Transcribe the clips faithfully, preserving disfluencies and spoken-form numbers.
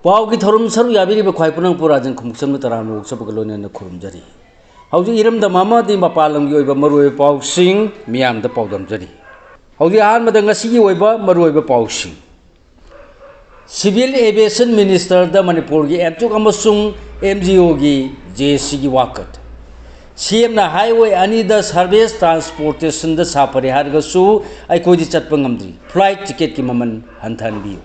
ꯄꯥꯎꯒꯤ ꯊꯧꯔꯝ ꯁꯔꯨꯛ ꯌꯥꯕꯤꯔꯤꯕ ꯈ꯭ꯋꯥꯏ ꯄꯨꯅꯪꯄꯨ ꯔꯥꯖꯟ ꯈꯨꯃꯨꯛꯆꯝꯅ ꯇꯔꯥꯝꯅ ꯑꯣꯛꯆꯕꯒ ꯂꯣꯏꯅꯅ ꯈꯨꯔꯨꯝꯖꯔꯤ꯫ ꯍꯧꯖꯤꯛ ꯏꯔꯝꯗꯝ ꯑꯃꯗꯤ ꯃꯄꯥꯟ ꯂꯝꯒꯤ ꯑꯣꯏꯕ ꯃꯔꯨꯑꯣꯏꯕ ꯄꯥꯎꯁꯤꯡ ꯃꯤꯌꯥꯝꯗ ꯄꯥꯎꯗꯝꯖꯔꯤ꯫ ꯍꯧꯖꯤꯛ ꯑꯍꯥꯟꯕꯗ ꯉꯁꯤꯒꯤ ꯑꯣꯏꯕ ꯃꯔꯨꯑꯣꯏꯕ ꯄꯥꯎꯁꯤꯡ꯫ Civil Aviation Ministerꯗ ꯃꯅꯤꯄꯨꯔꯒꯤ ꯑꯦꯝꯇꯨꯛ ꯑꯃꯁꯨꯡ MGOꯒꯤ JACꯒꯤ ꯋꯥꯀꯠ꯫ CMꯅ highway ꯑꯅꯤꯗ service transportationꯗ ꯁꯥꯐꯔꯦ ꯍꯥꯏꯔꯒꯁꯨ ꯑꯩꯈꯣꯏꯗꯤ ꯆꯠꯄ ꯉꯝꯗ꯭ꯔꯤ꯫ Flight ticketꯀꯤ ꯃꯃꯜ ꯍꯟꯊꯍꯟꯕꯤꯌꯨ꯫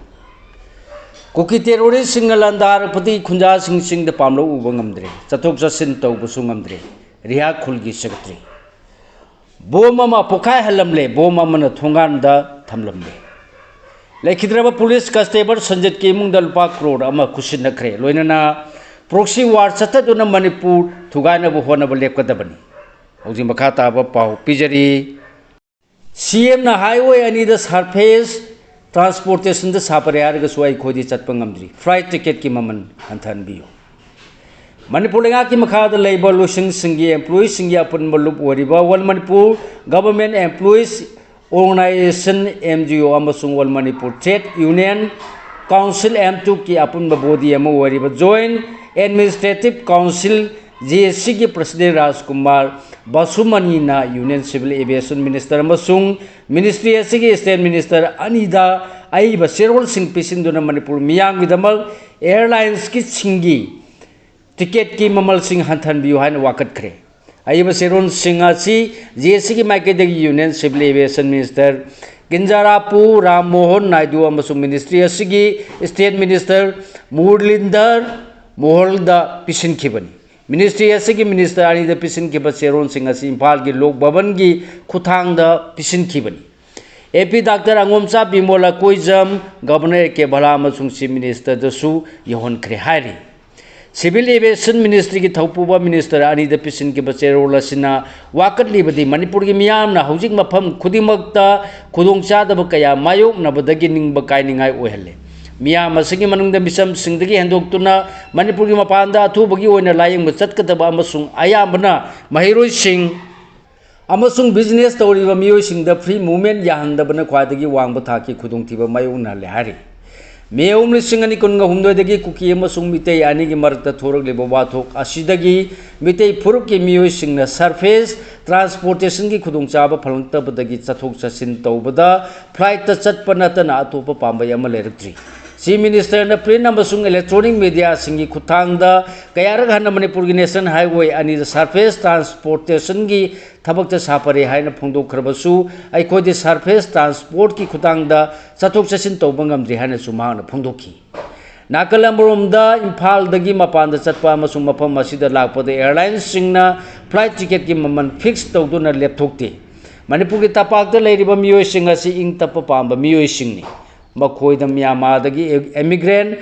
ꯀꯨꯀꯤ terroristꯁꯤꯡꯅ ꯂꯥꯟꯗꯥꯔꯛꯄꯗꯒꯤ ꯈꯨꯟꯖꯥꯁꯤꯡ ꯆꯤꯡꯗ ꯄꯥꯝꯂꯧ ꯎꯕ ꯉꯝꯗ꯭ꯔꯦ꯫ ꯆꯠꯊꯣꯛ ꯆꯠꯁꯤꯟ ꯇꯧꯕꯁꯨ ꯉꯝꯗ꯭ꯔꯦ꯫ ꯔꯤꯍꯥꯛ ꯈꯨꯜꯒꯤ secretary꯫ ꯕꯣꯝ ꯑꯃ ꯄꯣꯈꯥꯏꯍꯜꯂꯝꯂꯦ꯫ ꯕꯣꯝ ꯑꯃꯅ ꯊꯣꯡꯒꯥꯟꯗ ꯊꯝꯂꯝꯂꯦ꯫ ꯂꯩꯈꯤꯗ꯭ꯔꯕ police constable ꯁꯟꯖꯤꯠꯀꯤ ꯏꯃꯨꯡꯗ ꯂꯨꯄꯥ ꯀ꯭ꯔꯣꯔ ꯑꯃ ꯈꯨꯠꯁꯤꯟꯅꯈ꯭ꯔꯦ꯫ ꯂꯣꯏꯅꯅ proxy war ꯆꯠꯊꯗꯨꯅ ꯃꯅꯤꯄꯨꯔ ꯊꯨꯒꯥꯏꯅꯕ ꯍꯣꯠꯅꯕ ꯂꯦꯞꯀꯗꯕꯅꯤ꯫ ꯍꯧꯖꯤꯛ ꯃꯈꯥ ꯇꯥꯕ ꯄꯥꯎ ꯄꯤꯖꯔꯤ꯫ CMꯅ highway ꯑꯅꯤꯗ surface transportationꯗ ꯁꯥꯐꯔꯦ ꯍꯥꯏꯔꯒꯁꯨ ꯑꯩꯈꯣꯏꯗꯤ ꯆꯠꯄ ꯉꯝꯗ꯭ꯔꯤ꯫ Flight ticketꯀꯤ ꯃꯃꯜ ꯍꯟꯊꯍꯟꯕꯤꯌꯨ꯫ ꯃꯅꯤꯄꯨꯔ ꯂꯩꯉꯥꯛꯀꯤ ꯃꯈꯥꯗ ꯂꯩꯕ ꯂꯨꯆꯤꯡꯁꯤꯡꯒꯤ employeeꯁꯤꯡꯒꯤ ꯑꯄꯨꯟꯕ ꯂꯨꯞ ꯑꯣꯏꯔꯤꯕ All Manipur Government Employees Organisation, MGO, ꯑꯃꯁꯨꯡ All Manipur Trade Union Council, ꯑꯦꯝꯇꯨꯛꯀꯤ ꯑꯄꯨꯟꯕ body ꯑꯃ ꯑꯣꯏꯔꯤꯕ Joint Administrative Council, JACꯒꯤ president ꯔꯥꯖꯀꯨꯃꯥꯔ ꯕꯥꯁꯨꯃꯅꯤꯅ Union Civil Aviation Minister ꯑꯃꯁꯨꯡ ministry ꯑꯁꯤꯒꯤ state minister ꯑꯅꯤꯗ ꯑꯏꯕ ꯆꯦꯔꯣꯜꯁꯤꯡ ꯄꯤꯁꯤꯟꯗꯨꯅ ꯃꯅꯤꯄꯨꯔ ꯃꯤꯌꯥꯝꯒꯤꯗꯃꯛ airlinesꯀꯤ ꯁꯤꯡꯒꯤ ticketꯀꯤ ꯃꯃꯜꯁꯤꯡ ꯍꯟꯊꯍꯟꯕꯤꯌꯨ ꯍꯥꯏꯅ ꯋꯥꯀꯠꯈ꯭ꯔꯦ꯫ ꯑꯏꯕ ꯆꯦꯔꯣꯜꯁꯤꯡ ꯑꯁꯤ JACꯒꯤ ꯃꯥꯏꯀꯩꯗꯒꯤ Union Civil Aviation Minister ꯀꯤꯟꯖꯥꯔꯥꯄꯨ Ram Mohan Naidu ꯑꯃꯁꯨꯡ ministry ꯑꯁꯤꯒꯤ state minister ꯃꯨꯔꯂꯤꯟꯗꯔ ꯃꯣꯍꯜꯗ ꯄꯤꯁꯤꯟꯈꯤꯕꯅꯤ꯫ Ministry ꯑꯁꯤꯒꯤ minister ꯑꯅꯤꯗ ꯄꯤꯁꯤꯟꯈꯤꯕ ꯆꯦꯔꯣꯜꯁꯤꯡ ꯑꯁꯤ ꯏꯝꯐꯥꯜꯒꯤ ꯂꯣꯛ ꯚꯕꯟꯒꯤ ꯈꯨꯠꯊꯥꯡꯗ ꯄꯤꯁꯤꯟꯈꯤꯕꯅꯤ꯫ AP Doctor ꯑꯉꯣꯝꯆꯥ ꯕꯤꯃꯣꯂ ꯀꯣꯏꯖꯝ, Governor A K ꯚꯂꯥ ꯑꯃꯁꯨꯡ Chief Ministerꯗꯁꯨ ꯌꯧꯍꯟꯈ꯭ꯔꯦ ꯍꯥꯏꯔꯤ꯫ Civil Aviation Ministryꯒꯤ ꯊꯧꯄꯨꯕ minister ꯑꯅꯤꯗ ꯄꯤꯁꯤꯟꯈꯤꯕ ꯆꯦꯔꯣꯜ ꯑꯁꯤꯅ ꯋꯥꯀꯠꯂꯤꯕꯗꯤ ꯃꯅꯤꯄꯨꯔꯒꯤ ꯃꯤꯌꯥꯝꯅ ꯍꯧꯖꯤꯛ ꯃꯐꯝ ꯈꯨꯗꯤꯡꯃꯛꯇ ꯈꯨꯗꯣꯡꯆꯥꯗꯕ ꯀꯌꯥ ꯃꯥꯌꯣꯛꯅꯕꯗꯒꯤ ꯅꯤꯡꯕ ꯀꯥꯏꯅꯤꯡꯉꯥꯏ ꯑꯣꯏꯍꯜꯂꯦ꯫ ꯃꯤꯌꯥꯝ ꯑꯁꯤꯒꯤ ꯃꯅꯨꯡꯗ ꯃꯤꯆꯝꯁꯤꯡꯗꯒꯤ ꯍꯦꯟꯗꯣꯛꯇꯨꯅ ꯃꯅꯤꯄꯨꯔꯒꯤ ꯃꯄꯥꯟꯗ ꯑꯊꯨꯕꯒꯤ ꯑꯣꯏꯅ ꯂꯥꯌꯦꯡꯕ ꯆꯠꯀꯗꯕ ꯑꯃꯁꯨꯡ ꯑꯌꯥꯝꯕꯅ ꯃꯍꯩꯔꯣꯏꯁꯤꯡ ꯑꯃꯁꯨꯡ business ꯇꯧꯔꯤꯕ ꯃꯤꯑꯣꯏꯁꯤꯡꯗ free movement ꯌꯥꯍꯟꯗꯕꯅ ꯈ꯭ꯋꯥꯏꯗꯒꯤ ꯋꯥꯡꯕ ꯊꯥꯛꯀꯤ ꯈꯨꯗꯣꯡꯊꯤꯕ ꯃꯥꯌꯣꯛꯅꯍꯜꯂꯦ ꯍꯥꯏꯔꯤ꯫ ꯃꯦ ꯑꯍꯨꯝ, ꯂꯤꯁꯤꯡ ꯑꯅꯤ ꯀꯨꯟꯒ ꯍꯨꯝꯗꯣꯏꯗꯒꯤ ꯀꯨꯀꯤ ꯑꯃꯁꯨꯡ ꯃꯤꯇꯩ ꯑꯅꯤꯒꯤ ꯃꯔꯛꯇ ꯊꯣꯔꯛꯂꯤꯕ ꯋꯥꯊꯣꯛ ꯑꯁꯤꯗꯒꯤ ꯃꯤꯇꯩ ꯐꯨꯔꯨꯞꯀꯤ ꯃꯤꯑꯣꯏꯁꯤꯡꯅ surface transportationꯒꯤ ꯈꯨꯗꯣꯡꯆꯥꯕ ꯐꯪꯂꯛꯇꯕꯗꯒꯤ ꯆꯠꯊꯣꯛ ꯆꯠꯁꯤꯟ ꯇꯧꯕꯗ flightꯇ ꯆꯠꯄ ꯅꯠꯇꯅ ꯑꯇꯣꯞꯄ ꯄꯥꯝꯕꯩ ꯑꯃ ꯂꯩꯔꯛꯇ꯭ꯔꯤ꯫ Chief Ministerꯅ print ꯑꯃꯁꯨꯡ electronic mediaꯁꯤꯡꯒꯤ ꯈꯨꯠꯊꯥꯡꯗ ꯀꯌꯥꯔꯛ ꯍꯟꯅ ꯃꯅꯤꯄꯨꯔꯒꯤ National Highway ꯑꯅꯤꯗ surface transportationꯒꯤ ꯊꯕꯛꯇ ꯁꯥꯐꯔꯦ ꯍꯥꯏꯅ ꯐꯣꯡꯗꯣꯛꯈ꯭ꯔꯕꯁꯨ, ꯑꯩꯈꯣꯏꯗꯤ surface transportꯀꯤ ꯈꯨꯠꯊꯥꯡꯗ ꯆꯠꯊꯣꯛ ꯆꯠꯁꯤꯟ ꯇꯧꯕ ꯉꯝꯗ꯭ꯔꯤ ꯍꯥꯏꯅꯁꯨ ꯃꯍꯥꯛꯅ ꯐꯣꯡꯗꯣꯛꯈꯤ꯫ ꯅꯥꯀꯜ ꯑꯃꯔꯣꯝꯗ, ꯏꯝꯐꯥꯜꯗꯒꯤ ꯃꯄꯥꯟꯗ ꯆꯠꯄ ꯑꯃꯁꯨꯡ ꯃꯐꯝ ꯑꯁꯤꯗ ꯂꯥꯛꯄꯗ airlineꯁꯤꯡꯅ flight ticketꯀꯤ ꯃꯃꯜ fix ꯇꯧꯗꯨꯅ ꯂꯦꯞꯊꯣꯛꯇꯦ꯫ ꯃꯅꯤꯄꯨꯔꯒꯤ ꯇꯝꯄꯥꯛꯇ ꯂꯩꯔꯤꯕ ꯃꯤꯑꯣꯏꯁꯤꯡ ꯑꯁꯤ ꯏꯪ ꯇꯞꯄ ꯄꯥꯝꯕ ꯃꯤꯑꯣꯏꯁꯤꯡꯅꯤ꯫ ꯃꯈꯣꯏꯗ ꯃ꯭ꯌꯥꯟꯃꯥꯔꯗꯒꯤ immigrant,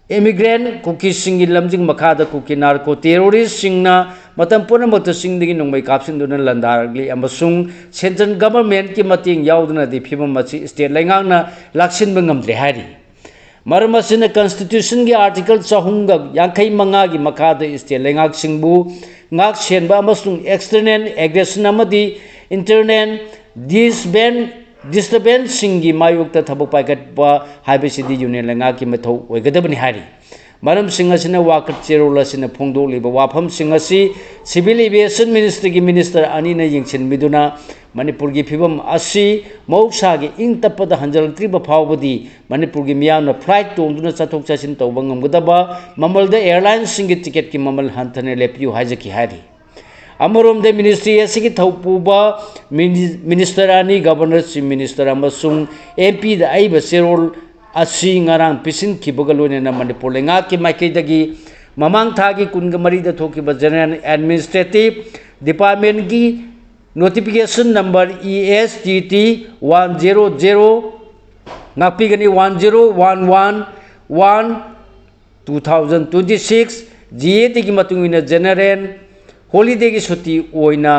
immigrant ꯀꯨꯀꯤꯁꯤꯡꯒꯤ ꯂꯝꯖꯤꯡ ꯃꯈꯥꯗ ꯀꯨꯀꯤ narco terroristꯁꯤꯡꯅ ꯃꯇꯝ ꯄꯨꯝꯅꯃꯛꯇ ꯆꯤꯡꯗꯒꯤ ꯅꯣꯡꯃꯩ ꯀꯥꯞꯁꯤꯟꯗꯨꯅ ꯂꯥꯟꯗꯥꯔꯛꯂꯤ ꯑꯃꯁꯨꯡ central governmentꯀꯤ ꯃꯇꯦꯡ ꯌꯥꯎꯗꯅꯗꯤ ꯐꯤꯚꯝ ꯑꯁꯤ state ꯂꯩꯉꯥꯛꯅ ꯂꯥꯛꯁꯤꯟꯕ ꯉꯝꯗ꯭ꯔꯦ ꯍꯥꯏꯔꯤ꯫ ꯃꯔꯝ ꯑꯁꯤꯅ constitutionꯒꯤ article ꯆꯍꯨꯝꯒ ꯌꯥꯡꯈꯩ ꯃꯉꯥꯒꯤ ꯃꯈꯥꯗ state ꯂꯩꯉꯥꯛꯁꯤꯡꯕꯨ ꯉꯥꯛ ꯁꯦꯟꯕ ꯑꯃꯁꯨꯡ external aggression ꯑꯃꯗꯤ internal disband-, disturbanceꯁꯤꯡꯒꯤ ꯃꯥꯌꯣꯛꯇ ꯊꯕꯛ ꯄꯥꯏꯈꯠꯄ ꯍꯥꯏꯕꯁꯤꯗꯤ union ꯂꯩꯉꯥꯛꯀꯤ ꯃꯊꯧ ꯑꯣꯏꯒꯗꯕꯅꯤ ꯍꯥꯏꯔꯤ꯫ ꯃꯔꯝꯁꯤꯡ ꯑꯁꯤꯅ ꯋꯥꯀꯠ ꯆꯦꯔꯣꯜ ꯑꯁꯤꯅ ꯐꯣꯡꯗꯣꯛꯂꯤꯕ ꯋꯥꯐꯝꯁꯤꯡ ꯑꯁꯤ Civil Aviation Ministryꯒꯤ minister ꯑꯅꯤꯅ ꯌꯦꯡꯁꯤꯟꯕꯤꯗꯨꯅ ꯃꯅꯤꯄꯨꯔꯒꯤ ꯐꯤꯚꯝ ꯑꯁꯤ ꯃꯍꯧꯁꯥꯒꯤ ꯏꯪ ꯇꯞꯄꯗ ꯍꯟꯖꯤꯜꯂꯛꯇ꯭ꯔꯤꯕ ꯐꯥꯎꯕꯗꯤ ꯃꯅꯤꯄꯨꯔꯒꯤ ꯃꯤꯌꯥꯝꯅ flight ꯇꯣꯡꯗꯨꯅ ꯆꯠꯊꯣꯛ ꯆꯠꯁꯤꯟ ꯇꯧꯕ ꯉꯝꯒꯗꯕ ꯃꯃꯜꯗ airlineꯁꯤꯡꯒꯤ ticketꯀꯤ ꯃꯃꯜ ꯍꯟꯊꯅ ꯂꯦꯞꯄꯤꯌꯨ ꯍꯥꯏꯖꯈꯤ ꯍꯥꯏꯔꯤ꯫ ꯑꯃꯔꯣꯝꯗ ministry ꯑꯁꯤꯒꯤ ꯊꯧꯄꯨꯕ mini-, minister ꯑꯅꯤ, governor, chief minister ꯑꯃꯁꯨꯡ MPꯗ ꯑꯏꯕ ꯆꯦꯔꯣꯜ ꯑꯁꯤ ꯉꯔꯥꯡ ꯄꯤꯁꯤꯟꯈꯤꯕꯒ ꯂꯣꯏꯅꯅ ꯃꯅꯤꯄꯨꯔ ꯂꯩꯉꯥꯛꯀꯤ ꯃꯥꯏꯀꯩꯗꯒꯤ ꯃꯃꯥꯡ ꯊꯥꯒꯤ ꯀꯨꯟꯒ ꯃꯔꯤꯗ ꯊꯣꯛꯈꯤꯕ General Administrative Departmentꯀꯤ notification number E S T T one zero zero, ꯉꯥꯛꯄꯤꯒꯅꯤ, one zero one one one, two thousand twenty six, GADꯒꯤ ꯃꯇꯨꯡ ꯏꯟꯅ general holidayꯒꯤ ꯁꯨꯇꯤ ꯑꯣꯏꯅ,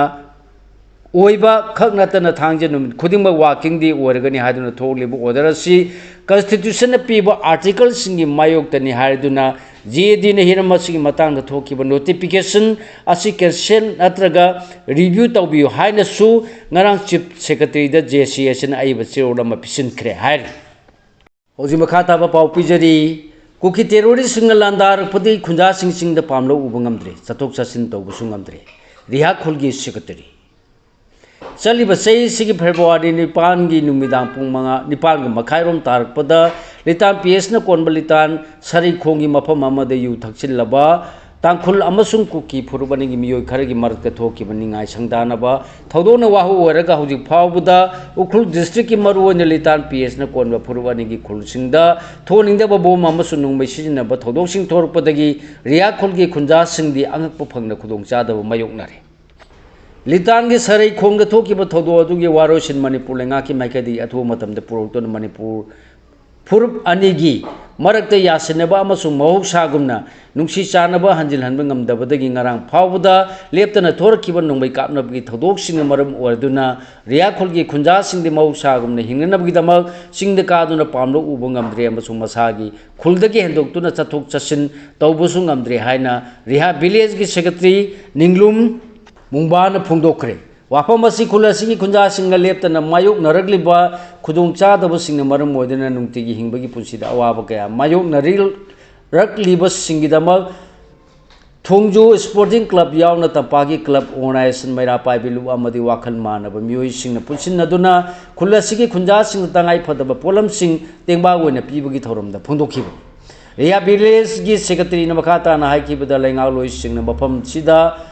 ꯑꯣꯏꯕ ꯈꯛ ꯅꯠꯇꯅ ꯊꯥꯡꯖ ꯅꯨꯃꯤꯠ ꯈꯨꯗꯤꯡꯃꯛ working day ꯑꯣꯏꯔꯒꯅꯤ ꯍꯥꯏꯗꯨꯅ ꯊꯣꯛꯂꯤꯕ order ꯑꯁꯤ constitutionꯅ ꯄꯤꯕ articleꯁꯤꯡꯒꯤ ꯃꯥꯌꯣꯛꯇꯅꯤ ꯍꯥꯏꯗꯨꯅ GADꯅ ꯍꯤꯔꯝ ꯑꯁꯤꯒꯤ ꯃꯇꯥꯡꯗ ꯊꯣꯛꯈꯤꯕ notification ꯑꯁꯤ cancel ꯅꯠꯇ꯭ꯔꯒ review ꯇꯧꯕꯤꯌꯨ ꯍꯥꯏꯅꯁꯨ ꯉꯔꯥꯡ chief secretaryꯗ JCACꯅ ꯑꯏꯕ ꯆꯦꯔꯣꯜ ꯑꯃ ꯄꯤꯁꯤꯟꯈ꯭ꯔꯦ ꯍꯥꯏꯔꯤ꯫ ꯍꯧꯖꯤꯛ ꯃꯈꯥ ꯇꯥꯕ ꯄꯥꯎ ꯄꯤꯖꯔꯤ꯫ ꯀꯨꯀꯤ ꯇꯦꯔꯣꯔꯤꯁꯁꯤꯡꯅ ꯂꯥꯟꯗꯥꯔꯛꯄꯗꯒꯤ ꯈꯨꯟꯖꯥꯁꯤꯡ ꯆꯤꯡꯗ ꯄꯥꯝꯂꯧ ꯎꯕ ꯉꯝꯗ꯭ꯔꯦ, ꯆꯠꯊꯣꯛ ꯆꯠꯁꯤꯟ ꯇꯧꯕꯁꯨ ꯉꯝꯗ꯭ꯔꯦ꯫ ꯔꯤꯍꯥ ꯈꯨꯜꯒꯤ ꯁꯦꯀ꯭ꯔꯦꯇꯔꯤ꯫ ꯆꯠꯂꯤꯕ ꯆꯍꯤꯁꯤꯒꯤ ꯐꯦꯕ꯭ꯔꯨꯋꯥꯔꯤ ꯅꯤꯄꯥꯟꯒꯤ ꯅꯨꯃꯤꯗꯥꯡ ꯄꯨꯡ ꯃꯉꯥ, ꯅꯤꯄꯥꯟꯒ ꯃꯈꯥꯏꯔꯣꯝ ꯇꯥꯔꯛꯄꯗ ꯂꯤꯇꯥꯟ ꯄꯤ ꯑꯦꯁꯅ ꯀꯣꯟꯕ ꯂꯤꯇꯥꯟ ꯁꯔꯩꯈꯣꯡꯒꯤ ꯃꯐꯝ ꯑꯃꯗ ꯌꯨ ꯊꯛꯆꯤꯜꯂꯕ ꯇꯥꯡꯈꯨꯜ ꯑꯃꯁꯨꯡ ꯀꯨꯀꯤ ꯐꯨꯔꯨꯞ ꯑꯅꯤꯒꯤ ꯃꯤꯑꯣꯏ ꯈꯔꯒꯤ ꯃꯔꯛꯇ ꯊꯣꯛꯈꯤꯕ ꯅꯤꯡꯉꯥꯏ ꯁꯪꯗꯥꯅꯕ ꯊꯧꯗꯣꯛꯅ ꯋꯥꯍꯧ ꯑꯣꯏꯔꯒ ꯍꯧꯖꯤꯛ ꯐꯥꯎꯕꯗ ꯎꯈ꯭ꯔꯨꯜ ꯗꯤꯁꯇ꯭ꯔꯤꯛꯀꯤ ꯃꯔꯨꯑꯣꯏꯅ ꯂꯤꯇꯥꯟ ꯄꯤ ꯑꯦꯁꯅ ꯀꯣꯟꯕ ꯐꯨꯔꯨꯞ ꯑꯅꯤꯒꯤ ꯈꯨꯜꯁꯤꯡꯗ ꯊꯣꯛꯍꯟꯅꯤꯡꯗꯕ ꯕꯣꯝ ꯑꯃꯁꯨꯡ ꯅꯣꯡꯃꯩ ꯁꯤꯖꯤꯟꯅꯕ ꯊꯧꯗꯣꯛꯁꯤꯡ ꯊꯣꯔꯛꯄꯗꯒꯤ ꯔꯤꯌꯥ ꯈꯨꯜꯒꯤ ꯈꯨꯟꯖꯥꯁꯤꯡꯗꯤ ꯑꯉꯛꯄ ꯐꯪꯅ ꯈꯨꯗꯣꯡꯆꯥꯗꯕ ꯃꯥꯌꯣꯛꯅꯔꯦ꯫ ꯂꯤꯇꯥꯟꯒꯤ ꯁꯔꯩꯈꯣꯡꯗ ꯊꯣꯛꯈꯤꯕ ꯊꯧꯗꯣꯛ ꯑꯗꯨꯒꯤ ꯋꯥꯔꯣꯏꯁꯤꯟ ꯃꯅꯤꯄꯨꯔ ꯂꯩꯉꯥꯛꯀꯤ ꯃꯥꯏꯀꯩꯗꯒꯤ ꯑꯊꯨꯕ ꯃꯇꯝꯗ ꯄꯨꯔꯛꯇꯨꯅ ꯃꯅꯤꯄꯨꯔ ꯐꯨꯔꯨꯞ ꯑꯅꯤꯒꯤ ꯃꯔꯛꯇ ꯌꯥꯁꯤꯟꯅꯕ ꯑꯃꯁꯨꯡ ꯃꯍꯧꯁꯥꯒꯨꯝꯅ ꯅꯨꯡꯁꯤ ꯆꯥꯟꯅꯕ ꯍꯟꯖꯤꯜꯍꯟꯕ ꯉꯝꯗꯕꯗꯒꯤ ꯉꯔꯥꯡ ꯐꯥꯎꯕꯗ ꯂꯦꯞꯇꯅ ꯊꯣꯔꯛꯈꯤꯕ ꯅꯣꯡꯃꯩ ꯀꯥꯞꯅꯕꯒꯤ ꯊꯧꯗꯣꯛꯁꯤꯡꯅ ꯃꯔꯝ ꯑꯣꯏꯔꯗꯨꯅ ꯔꯤꯌꯥ ꯈꯨꯜꯒꯤ ꯈꯨꯟꯖꯥꯁꯤꯡꯗꯤ ꯃꯍꯧꯁꯥꯒꯨꯝꯅ ꯍꯤꯡꯅꯅꯕꯒꯤꯗꯃꯛ ꯆꯤꯡꯗ ꯀꯥꯗꯨꯅ ꯄꯥꯝꯂꯧ ꯎꯕ ꯉꯝꯗ꯭ꯔꯦ ꯑꯃꯁꯨꯡ ꯃꯁꯥꯒꯤ ꯈꯨꯜꯗꯒꯤ ꯍꯦꯟꯗꯣꯛꯇꯨꯅ ꯆꯠꯊꯣꯛ ꯆꯠꯁꯤꯟ ꯇꯧꯕꯁꯨ ꯉꯝꯗ꯭ꯔꯦ ꯍꯥꯏꯅ ꯔꯤꯍꯥ ꯚꯤꯂꯦꯖꯀꯤ ꯁꯦꯀ꯭ꯔꯦꯇꯔꯤ ꯅꯤꯡꯂꯨꯝ ꯃꯨꯡꯕꯥꯅ ꯐꯣꯡꯗꯣꯛꯈ꯭ꯔꯦ꯫ ꯋꯥꯐꯝ ꯑꯁꯤ ꯈꯨꯜ ꯑꯁꯤꯒꯤ ꯈꯨꯟꯖꯥꯁꯤꯡꯒ ꯂꯦꯞꯇꯅ ꯃꯥꯌꯣꯛꯅꯔꯛꯂꯤꯕ ꯈꯨꯗꯣꯡꯆꯥꯗꯕꯁꯤꯡꯅ ꯃꯔꯝ ꯑꯣꯏꯗꯨꯅ ꯅꯨꯡꯇꯤꯒꯤ ꯍꯤꯡꯕꯒꯤ ꯄꯨꯟꯁꯤꯗ ꯑꯋꯥꯕ ꯀꯌꯥ ꯃꯥꯌꯣꯛꯅꯔꯛꯂꯤꯕꯁꯤꯡꯒꯤꯗꯃꯛ ꯊꯣꯡꯖꯨ ꯁ꯭ꯄꯣꯔꯇꯤꯡ ꯀ꯭ꯂꯕ ꯌꯥꯎꯅ ꯇꯝꯄꯥꯛꯀꯤ ꯀ꯭ꯂꯕ ꯑꯣꯔꯒꯅꯥꯏꯖꯦꯁꯟ, ꯃꯩꯔꯥ ꯄꯥꯏꯕꯤ ꯂꯨꯞ ꯑꯃꯗꯤ ꯋꯥꯈꯜ ꯃꯥꯟꯅꯕ ꯃꯤꯑꯣꯏꯁꯤꯡꯅ ꯄꯨꯟꯁꯤꯟꯅꯗꯨꯅ ꯈꯨꯜ ꯑꯁꯤꯒꯤ ꯈꯨꯟꯖꯥꯁꯤꯡꯗ ꯇꯉꯥꯏ ꯐꯗꯕ ꯄꯣꯠꯂꯝꯁꯤꯡ ꯇꯦꯡꯕꯥꯡ ꯑꯣꯏꯅ ꯄꯤꯕꯒꯤ ꯊꯧꯔꯝꯗ ꯐꯣꯡꯗꯣꯛꯈꯤꯕꯅꯤ꯫ ꯔꯤꯌꯥ ꯚꯤꯂꯦꯖꯀꯤ ꯁꯦꯀ꯭ꯔꯦꯇꯔꯤꯅ ꯃꯈꯥ ꯇꯥꯅ ꯍꯥꯏꯈꯤꯕꯗ, ꯂꯩꯉꯥꯛꯂꯣꯏꯁꯤꯡꯅ ꯃꯐꯝꯁꯤꯗ